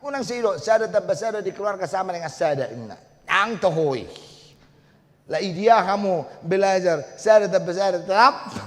unang siido sada tamba sada di keluarga sama dengan sada, inna. Ndang toho i. Lah idia hamu belajar sada tamba sada tetap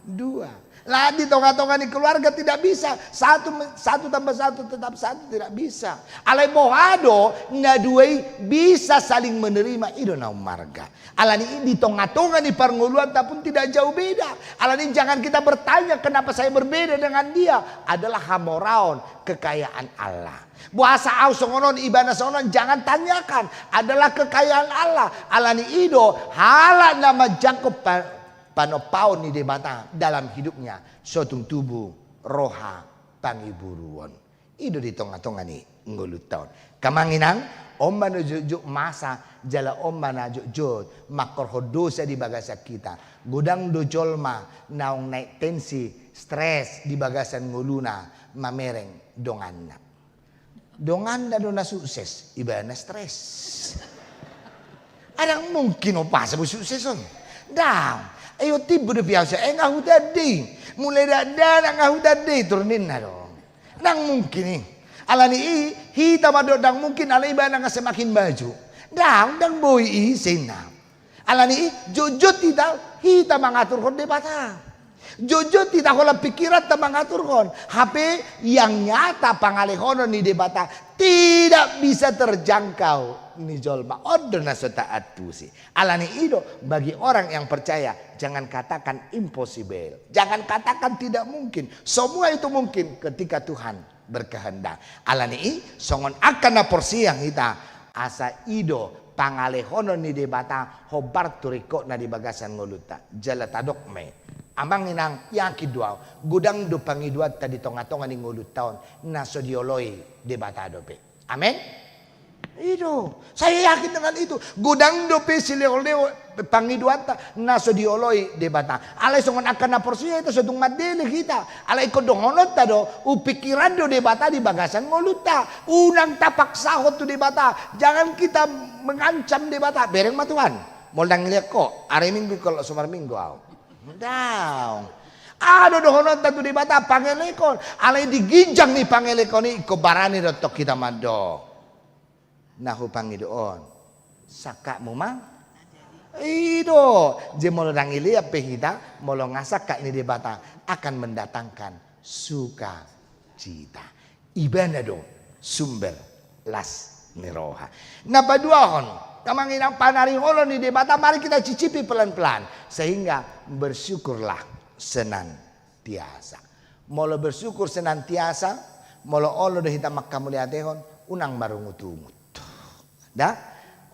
dua. Lah di tonga-tonga ni keluarga tidak bisa. Satu, satu tamba satu tetap satu, tidak bisa. Alai boha do, na dua i bisa saling menerima, i do na ummarga. Alani i di tonga-tonga ni parngoluanta pun tidak jauh beda. Alani i jangan kita bertanya kenapa saya berbeda dengan dia. Adalah hamoraon kekayaan Allah. Boasa au songon on, ibana songon on, jangan tanyakan. Adalah kekayaan Allah. Alani i do, halak na manjangkon pa-, panompaon ni Debata dalam hidupnya, so tung tubu roha pangiburuon. I do di tonga-tonga ni ngolunta on. Angka amang inang, on ma na jotjot masa, jala on ma na jotjot mangkorhon dosa di bagasan hita. Godang do jolma naung naek tensi, stres di bagasan ngoluna mamereng donganna. Donganna do na sukses, ibana stres. Ndang mungkin, o, boasa bo sukses on? Ndang. Ai on timbo dope au, sai nga hutandai. Mulai dakdanak nga hutandai, tor ninna do. Ndang mungkin i. Alani i, hita mandok ndang mungkin, alai ibana nga semakin maju. Ndang, ndang boi i, sai ninna. Alani i, jotjot hita, hita mangaturhon Debata. Jotjot hita holan pikiranta mangaturhon. Hape yang nyata pangalehonon ni Debata tidak bisa terjangkau ni jolma. On do na so taantusi. Alani i do, bagi orang yang percaya, jangan katakan impossible. Jangan katakan tidak mungkin. Semua itu mungkin ketika Tuhan berkehendak. Alani i, songon angka na porsea hita, asa i do pangalehonon ni Debata hombar tu ringkotna di bagasan ngolunta. Jala tadok ma i. Amang inang, yakin do au, godang do pangidoanta di tonga-tonga ni ngolunta on na so dioloi Debata dope. Amen. I do. Saya yakin dengan itu. Godang dope silehon-lehon pangidoanta na so dioloi Debata. Alai songon angka na porsea hita, so tung mandele hita. Alai ingkon dohononta do, umpikiran do Debata di bagasan ngolunta. Unang tapaksahon tu Debata. Jangan kita mengancam Debata. Bereng ma Tuhan. Molo ndang dilehon ho, ari Minggu ingkon somarminggu au. Ndang. Aha do dohononta tu Debata, pangelehon. Alai di ginjang ni pangelehon i ingkon barani do antong hita mandok. Na hupangido on, sangkapmu ma. I do, jadi molo ndang dilean pe hita, molo nga sangkap ni Debata akan mendatangkan sukacita. Ibana do sumber las ni roha. Na paduahon, angka amang inang, panarihonon ni Debata, mari kita cicipi pelan-pelan. Sehingga bersyukurlah senantiasa. Molo bersyukur senantiasa, molo olo do hita mangkamauliatehon, unang marungut-ungut. Da?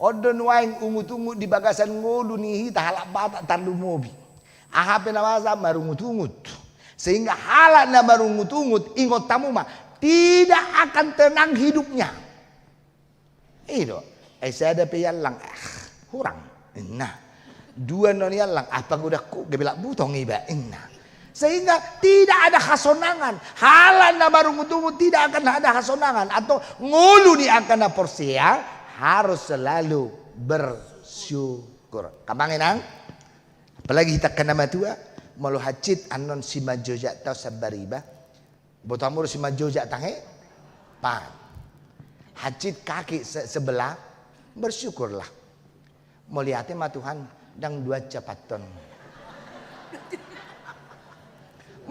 On do nuaeng ungut-ungut di bagasan ngolu ni hita halak Batak tarlumobi. Aha pe na masa, marungut-ungut. Sehingga halak na marungut-ungut, ingot hamu ma, tidak akan tenang hidupnya. I do, ai sada pe iallang, ah, hurang, inna. Dua non iallang, ah, pagodangku, gabe lak butong iba, inna. Sehingga tidak ada hasonangan. Halak na marungut-ungut tidak akan ada hasonangan. Antong ngolu ni angka na porsea harus selalu ber Syukur. Amang inang, apalagi hita angka na matua, molo hansit annon simanjojak tao sambariba. Boto hamu do simanjojak tangi? Pan. Hansit kaki se-, sebelah, bersyukurlah. Mauliate ma Tuhan, ndang duansa patton.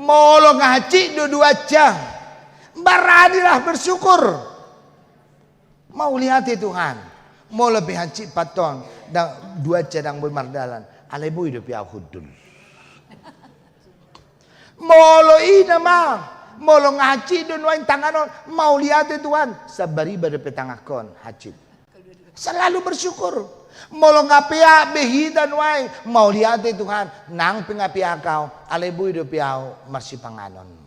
Molo nga hansit do duansa, baranilah bersyukur. Mauliate Tuhan. Molo pe hansit patton, ndang duansa ndang boi mardalan. Alai boi dope au hundul. Molo ina ma, molo nga hansit do nuaeng tanganon, mauliate Tuhan, sambariba dope tanganhon hansit. Selalu bersyukur. Molo nga peak be hita nuaeng, mauliate Tuhan, nang pe nga peak au, alai boi dope au marsipanganon.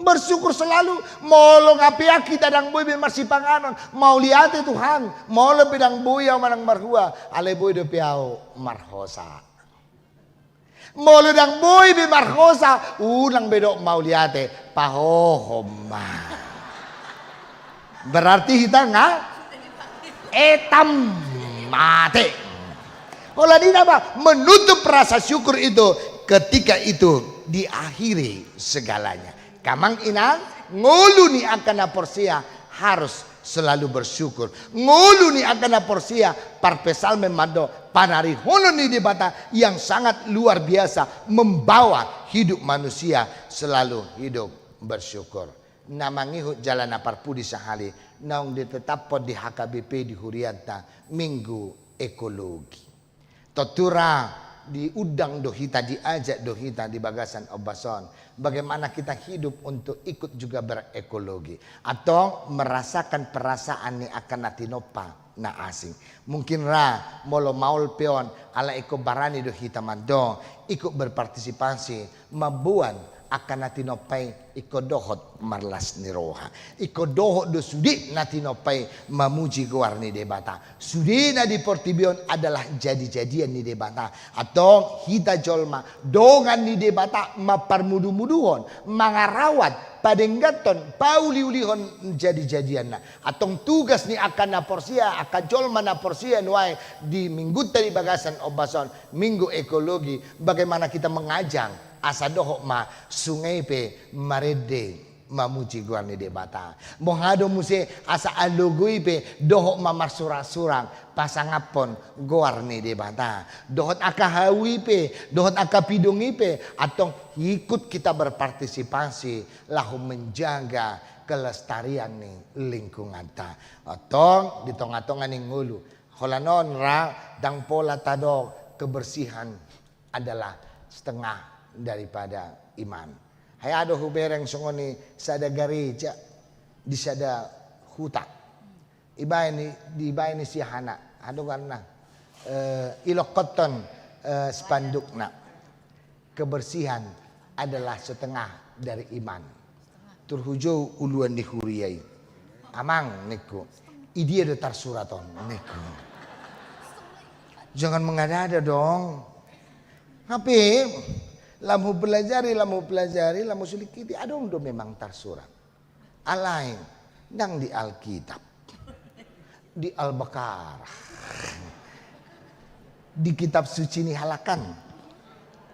Bersyukur selalu, molo nga peak hita ndang boi be marsipanganon, mauliate Tuhan, molo pe ndang boi au manang marhua, alai boi dope au marhosa. Molo ndang boi be marhosa, unang be dok mauliate, pahohom ma. Berarti hita nga etam mate. Holan i nama menutup rasa syukur itu, ketika itu diakhiri segalanya. Amang inang, ngolu ni angka na porsea harus selalu bersyukur. Ngolu ni angka na porsea, parpsalmen mandok, panarihonon ni Debata yang sangat luar biasa membawa hidup manusia selalu hidup bersyukur. Na mangihut jala na parpudi sahali, naung ditetaphon di H K B P di hurianta, Minggu Ekologi. Tontu ra diundang do hita, diajak do hita di bagasan ombas on. Bagaimana kita hidup untuk ikut juga berekologi. Atau merasakan perasaan ni angka na tinompa na asing. Mungkin ra molo maol pe on, alai ingkon barani do hita mandok, ikut berpartisipasi, mamboan angka na tinompa i ingkon dohot marlas ni roha. Ingkon dohot do sude na tinompa i mamuji goar ni Debata. Sude na di portibi on adalah jadi-jadian ni Debata. Antong hita jolma, dongan ni Debata, mamparmudu-muduhon, mangarawat, padengganhon, pauliulihon jadi-jadianna. Antong tugas ni angka na porsea, angka jolma na porsea nuaeng di Minggunta di bagasan ombas on, Minggu Ekologi, bagaimana kita mengajak asa dohot ma sunge i pe marende mamuji goar ni Debata. Boha do muse asa alogo i pe dohot ma marsurang-surang pasangaphon goar ni Debata. Dohot angka hau i pe, dohot angka pidong i pe, antong ikut kita berpartisipasi laho menjaga kelestarian ni lingkunganta. Antong di tonga-tonga ni ngolu. Holan on ra, ndang pola tadok kebersihan adalah setengah daripada iman. Hea do hubereng songon i sada gareja di sada huta. Ibaen i, dibaen i si aha na, aha do goarna, eh, ilokkothon, eh, spandukna. Kebersihan adalah setengah dari iman. Tor hujou uluan ni huria i. Amang, ningku, i dia do tarsurat on, ningku. Jangan mengada-ada dong. Hape, lam hupelajari, lam hupelajari, lam husulikiti, adong do memang tarsurat. Alai, ndang di Alkitab. Di Al-Baqarah. Di kitab suci ni halak an.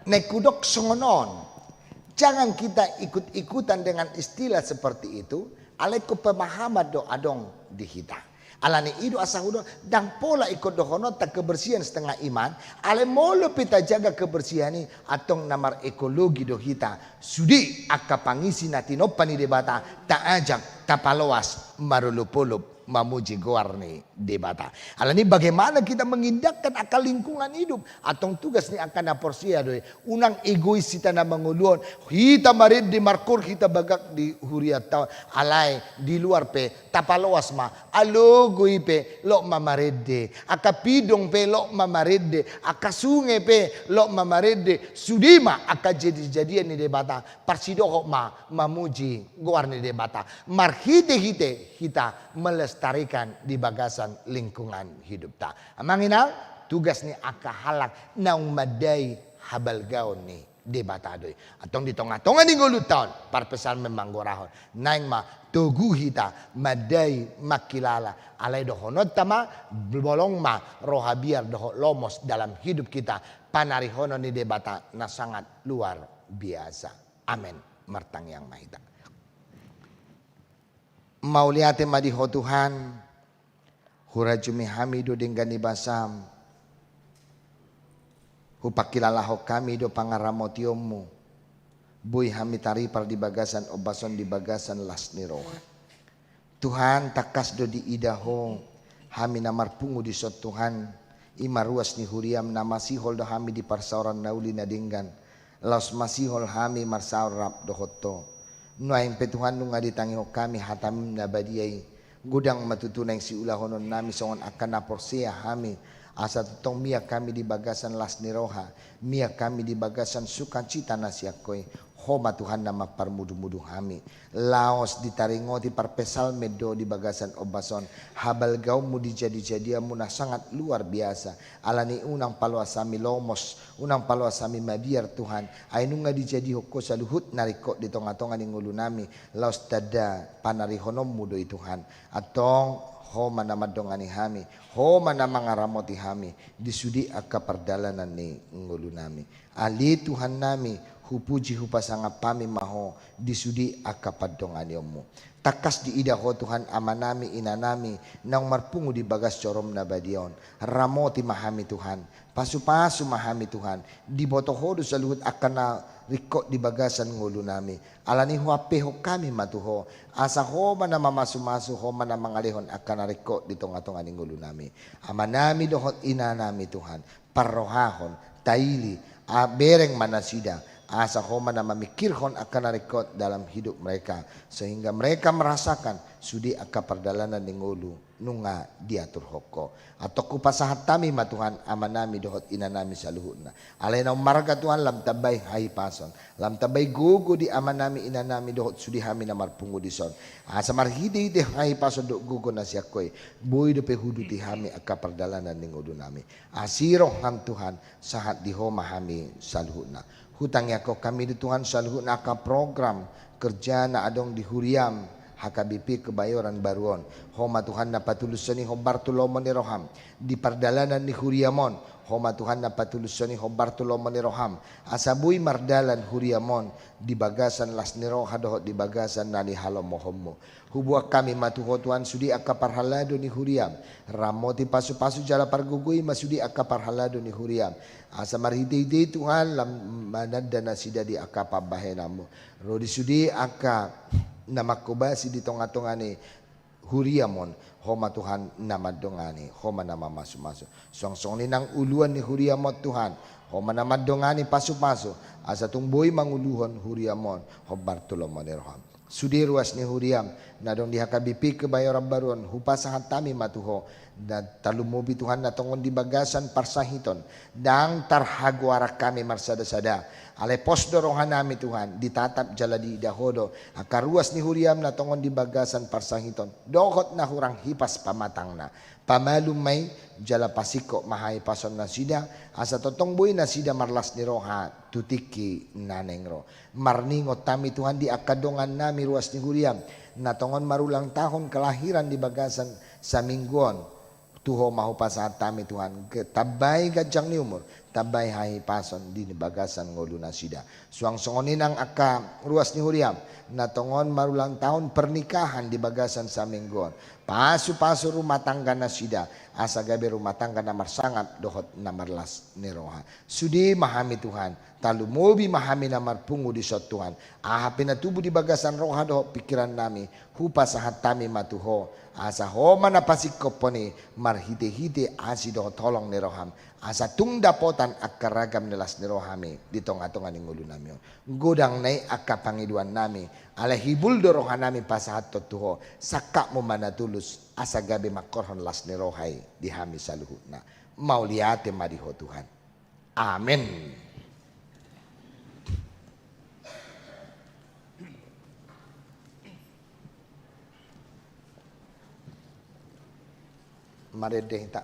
Naeng hudok songon on. Jangan kita ikut-ikutan dengan istilah seperti itu, alai ingkon pemahaman do adong di hita. Alani i do asa hudok, ndang pola ingkon dohononta kebersihan setengah iman, alai molo pe tajaga kebersihan i, antong na marekologi do hita, sude angka pangisi na tinompa ni Debata, taajak, tapaloas, marolopolop, mamuji goar ni Debata. Alani bagaimana kita mengindahkan angka lingkungan hidup, antong tugas ni angka na porsea do i, unang egois hita na mangolu on, hita marende markoor hita bagak di hurianta on, alai di luar pe, tapaloas ma, alogo i pe, lot ma marende, angka pidong pe, lot ma marende, angka sunge pe, lot ma marende, sude ma angka jadi-jadian ni Debata, parsidohot ma mamuji goar ni Debata, marhite-hite hita melestarikan di bagasan lingkungan hidupta. Amang inang, tugas ni angka halak naung mandai habalgaon ni Debata do i. Antong di tonga-tonga ni ngolunta on, parpsalmen manggorahon. Naeng ma togu hita mandai mangkilala. Alai dohononta ma, bolong ma roha biar dohot lomos dalam hidup kita. Panarihonon ni Debata na sangat luar biasa. Amen. Martangiang ma hita. Mauliate ma di Ho Tuhan, hurajumi hami do denggan ni basaM, hupangkilalahon hami do pangaramotionMu, boi hami taripar di bagasan ombas on di bagasan las ni roha. Tuhan, tangkas do diida Ho hami na marpungu dison Tuhan, i ma ruas ni huriaM na masihol do hami di parsaoran na uli na denggan, laos masihol hami marsaor rap dohot Ho. Nuaeng pe Tuhan nunga ditangihon hami hataM na badia i, godang ma tutu naeng siulahononnami songon angka na porsea hami, asa tongtong mian hami di bagasan las ni roha, mian hami di bagasan sukacita na sian Ho i. Ho ma Tuhan na mamparmudumudu hami. Laos ditaringoti parpsalmen do di bagasan ombas on, habalgaonMu di jadijadianMu na sangat luar biasa. Alani i unang paloas hami lomos, unang paloas hami mabiar Tuhan, ai nunga dijadihon Ho saluhut na ringkot di tonga-tonga ni ngolunami, laos tanda panarihononMu do i Tuhan. Antong Ho ma na mandongani hami, Ho ma na mangaramoti hami di sude angka pardalanan ni ngolunami. Ale Tuhannami, hupuji hupasangap hami ma Ho di sude angka pandonganionMu. Tangkas diida Ho Tuhan amanami inanami naung marpungu di bagas joroM na badia on. Ramoti ma hami Tuhan, pasupasu ma hami Tuhan, diboto Ho do saluhut angka na ringkot di bagasan ngolunami. Alani i huampehon hami ma tu Ho, asa Ho ma na mamasumasu, Ho ma na mangalehon angka na ringkot di tonga-tonga ni ngolunami. Amanami dohot inanami Tuhan, parrohahon, taili, a, bereng ma nasida, asa Ho ma na mamikirhon angka na ringkot dalam hidup mereka, sehingga mereka merasakan sude angka pardalanan ni ngolu nunga diaturhon Ho. Antong hupasahat hami ma Tuhan amanami dohot inanami saluhutna. Alai na ummarga Tuhan, lam tambai hahipason, lam tambai gogo di amanami inanami dohot sude hami na marpungu dison, asa marhitehite hahipason dohot gogo na sian Ho i, boi dope huduti hami angka pardalanan ni ngolunami. Asi rohaM Tuhan, sahat di Ho ma hami saluhutna. Hutangiangkon hami do Tuhan saluhutna angka program kerja na adong di huriaM, H K B P Kebayoran Baru on. Ho ma Tuhan na patulushon i hombar tu lomo ni rohaM di pardalanan ni huriaM on. Ho ma Tuhan na patulushon i hombar tu lomo ni rohaM, asa boi mardalan huriaM on di bagasan las ni roha dohot di bagasan na nihalomohonMu. Huboan hami ma tu Ho Tuhan sude angka parhalado ni huriaM. Ramoti, pasupasu jala pargogoi ma sude angka parhalado ni huriaM, asa marhitehite i Tuhan lam mananda nasida di angka pambahenanMu. Ro di sude angka na manghobasi di tonga-tonga ni huriaM on, Ho ma Tuhan na mandongani, Ho ma na mamasumasu. Suang songon i nang uluan ni huriaM on Tuhan, Ho ma na mandongani, pasupasu, asa tung boi manguluhon huriaM on hombar tu lomo ni rohaM. Sude ruas ni huriaM na adong di H K B P Kebayoran Baru on, hupasahat hami ma tu Ho. Na tarlumobi Tuhan na tongon di bagasan parsahiton, ndang tarhagoaran hami marsada-sada. Alai pos do rohanami Tuhan, ditatap jala diida Ho do angka ruas ni huriaM na tongon di bagasan parsahiton dohot na hurang hipas pamatangna. Pamalum ma i jala pasingkop ma hahipason nasida, asa tongtong boi nasida marlas ni roha tu tingki na naeng ro. Marningot hami Tuhan di angka dongannami ruas ni huriaM na tongon marulang tahun kelahiran di bagasan saminggu on. Tu Ho ma hupasahat hami Tuhan, ge-, tambai ganjang ni umur, tambai hahipason di bagasan ngolu nasida. Suang songon i nang angka ruas ni huriaM na tongon marulang tahun pernikahan di bagasan saminggu on. Pasupasu rumah tangga nasida, asa gabe rumah tangga na marsangap dohot na marlas ni roha. Sude ma hami Tuhan, tarlumobi ma hami na marpungu dison Tuhan. Aha pe na tubu di bagasan roha dohot pingkirannami, hupasahat hami ma tu Ho, asa Ho ma na pasingkophon i marhitehite asi dohot holong ni rohaM, asa tung dapotan angka ragam ni las ni rohami di tonga-tonga ni ngolunami on. Godang na i angka pangidoannami, alai hibul do rohanami pasahathon tu Ho, sangkapMu ma na tulus, asa gabe mangkorhon las ni roha i di hami saluhutna. Mauliate ma di Ho Tuhan. Amen. Marende hita.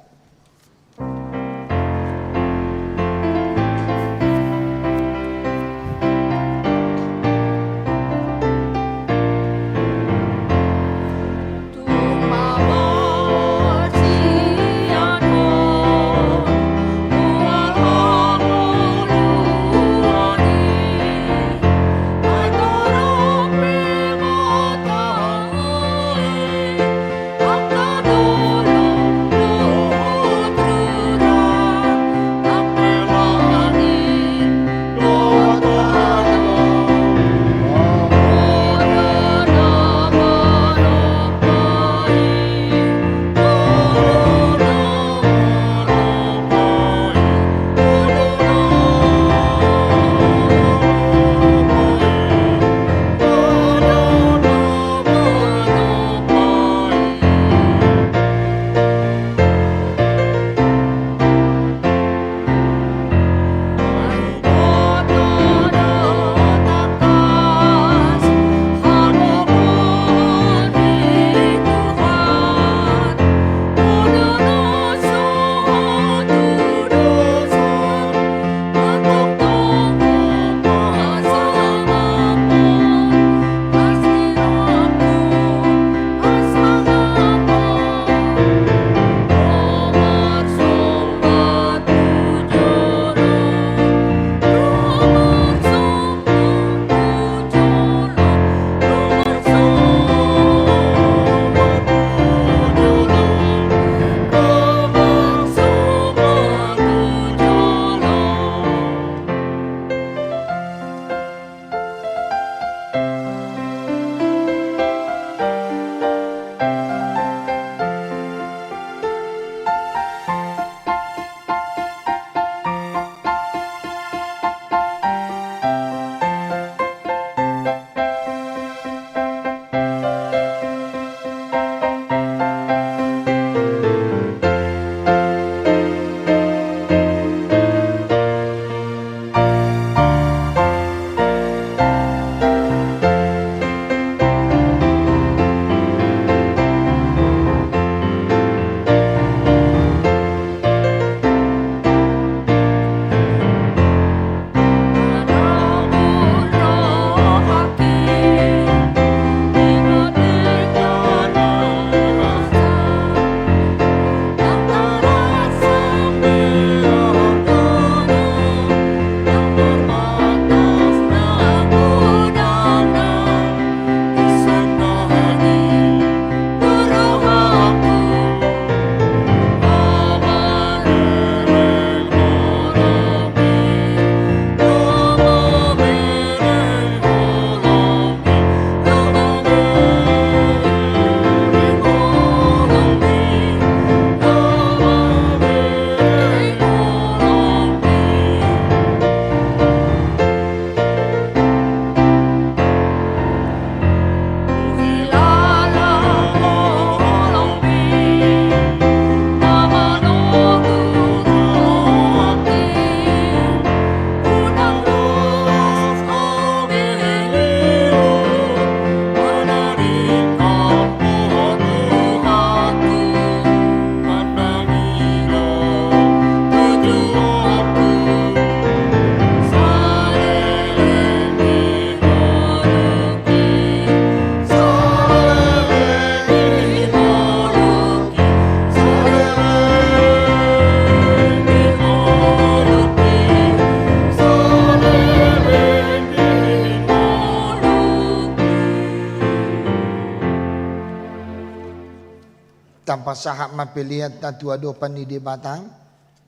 Tapasahat ma peleanta tu adopan ni Debata.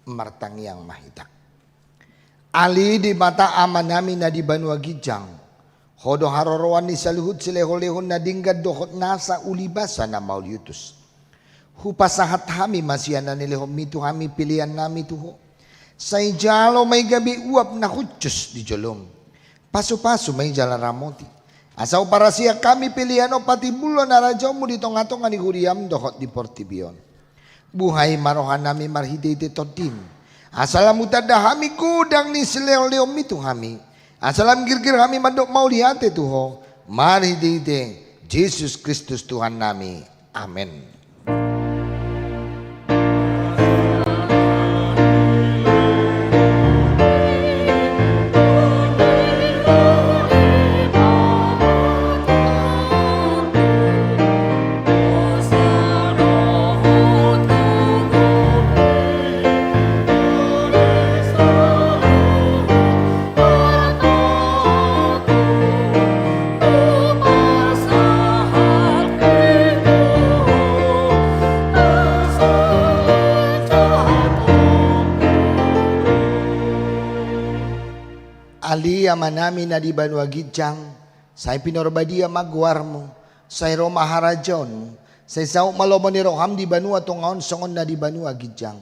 Martangiang ma hita. Ale Debata Amanami na di banua ginjang, Ho do haroroan ni saluhut silehonlehon na denggan dohot nasa ulibasa na mauliutus. Hupasahat hami ma sian na nilehonMi tu hami peleannami tu Ho. Sai jalo ma i gabe uap na hushus di joloM. Pasupasu ma i jala ramoti, asa huparasian hami pelean on patimbulhon harajaonMu di tongatonga ni huriaM dohot di portibi on. Buhai ma rohanami marhitehite TondiM, asa lam hutanda hami godang ni silehonlehonMi tu hami, asa lam girgir hami mandok mauliate tu Ho, marhitehite Jesus Kristus Tuhannami. Amen. Ale Amanami na di banua ginjang, sai pinarbadia ma goarMu, sai ro ma harajaonMu, sai saut ma lomo ni rohaM di banua tonga on songon na di banua ginjang.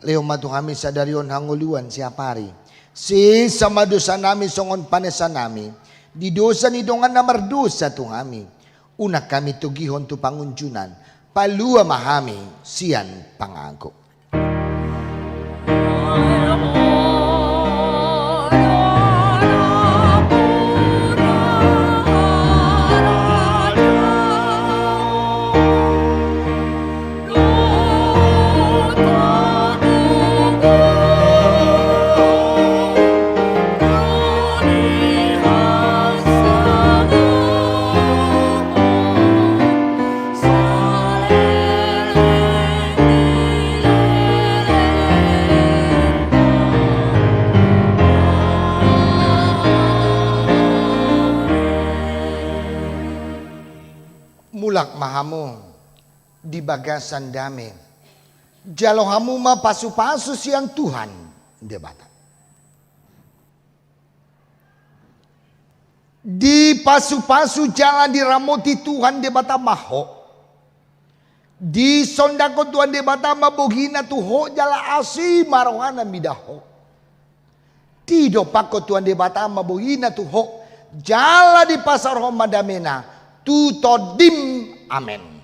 Lehon ma tu hami sadari on hangoluan siapari. Sesa ma dosanami songon panesanami di dosa ni dongan na mardosa tu hami. Unang hami togihon tu pangunjunan, palua ma hami sian pangago. Mulak ma hamu di bagasan dame. Jalo hamu ma pasupasu sian Tuhan Debata. Dipasupasu jala diramoti Tuhan Debata ma ho. Disondangkon Tuhan Debata ma bogina tu ho jala asi ma rohana mida ho. Didompakkon Tuhan Debata ma bogina tu ho jala dipasaorhon ma damena tu tondim. Amen.